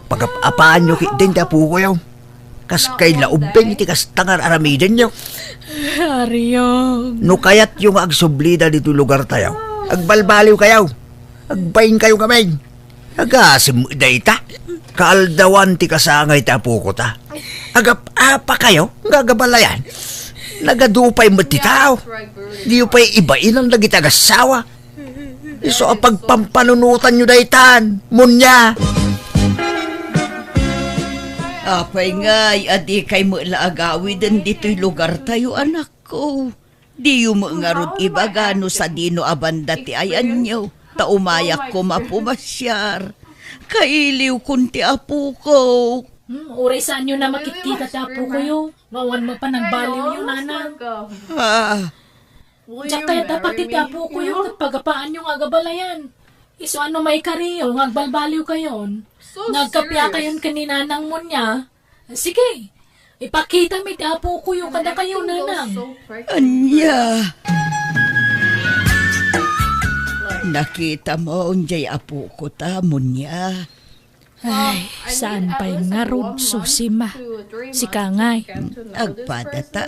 Pagap-apaanyo ketdin ti apokoyo. Kaskay la ubbing iti kasta nga ar-aramidenyo. Ariom. No kayatyo nga agsublida ditoy lugartayo, agbalbaliwkayo. Agbainkayo ngamin. Agasem dayta. Kaaldawan ti kasangay ti apoko ta. Agap-apakayo nga agabalayan. Nagadu pay met ti tao. Diyo pay ibainan dagiti agassawa. Isu a pagpampanunotanyo daytan, Munia. Apay ngay a dikay met la agawiden ditoy lugartayo, anakko? Diyo met ngarud ibaga no sadino a banda ti ayanyo, ta umayak koma pumasiar. Kailiwkon ti apoko. Hmm, uray saanyo a makitkita ti apokoyo. Nga awan met panagbaliwyo, nanang. Ah, Diak kayat a pati ti apokoyo ket pagapaanyo nga agabalayan. Isu a no maikariyo nga agbalbaliwkayon, nga agkapiakayon ken ni Nanang Munia. Sige, ipakitami ti apokoyo kadakayo, nanang. Ania? Nakitamo jay apoko ta, Munia? Ay, saan pay ngarud, Susima? Sika ngay. Agpada ta.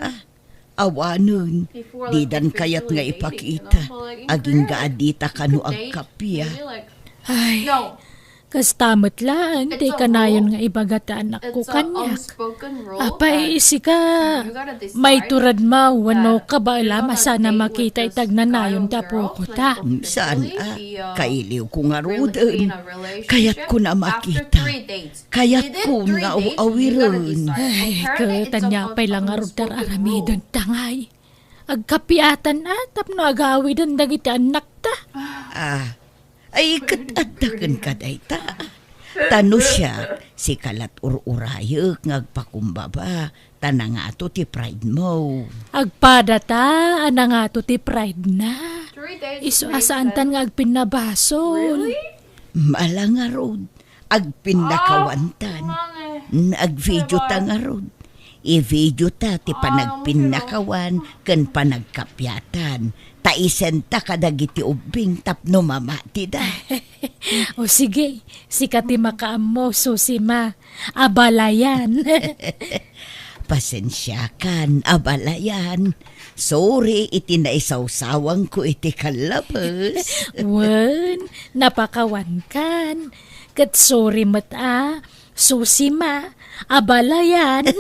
Awanen, didan kayat nga ipakita. Agingga a dita kano agkappia. Ay, kasta met laeng ti kanayon nga ibaga ti anakko kaniak. Apay, sika, maituredmo wenno kabaelam a saan a makita iti agnanayon ti apoko ta? Mm, saan a, kailiwko ngaruden. Kayatko a makita. Kayatko nga aw-awiren. Ay, ket ania pay la ngarud ti ar-aramiden ta ngay? Agkapiatan a tapno agawiden dagiti annakta. Ah, ay, ket adda kenka dayta. Ta no siak, sika lat ur-urayek nga agpakumbaba, ta nangato ti pride mo. Agpada ta a nangato ti pride na. Isu a saantan nga agpinnabasol. Mala ngarud, agpinnakawantan. Agvideo ta ngarud. I-video ta ti panagpinnakawan ken panagkapiatan. Ta isenta kadagiti ubbing tapno mamatida. O sige, sika ti makaammo, Susima. Abalayan. Pasensiakan, abalayan. Sorry iti naisawsawangko iti kallabes. Wen, napakawankan. Ket sorry met a, Susima, abalayan.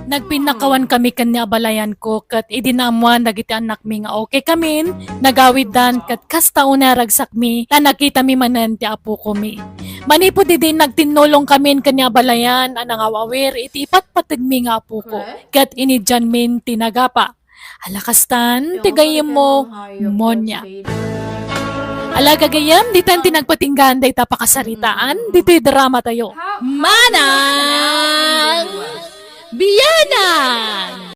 Nagpinnakawan kami ken ni abalayanko, ket idi naammoan dagiti annakmi nga okay kamin, nagawiddan, ket kasta unay a ragsakmi, ta nakitami manen ti apokomi. Manipud idi nagtinnulong kamin ken ni abalayan a nangaw-awir iti ipatpategmi nga apoko, ket inidianmin ti nagapa. Ala kastan ti gayyemmo, Monia. Ala gagayyem, ditan ti nagpatinggaan dayta pakasaritaan, ditoy drama tayo. Manang Bianang!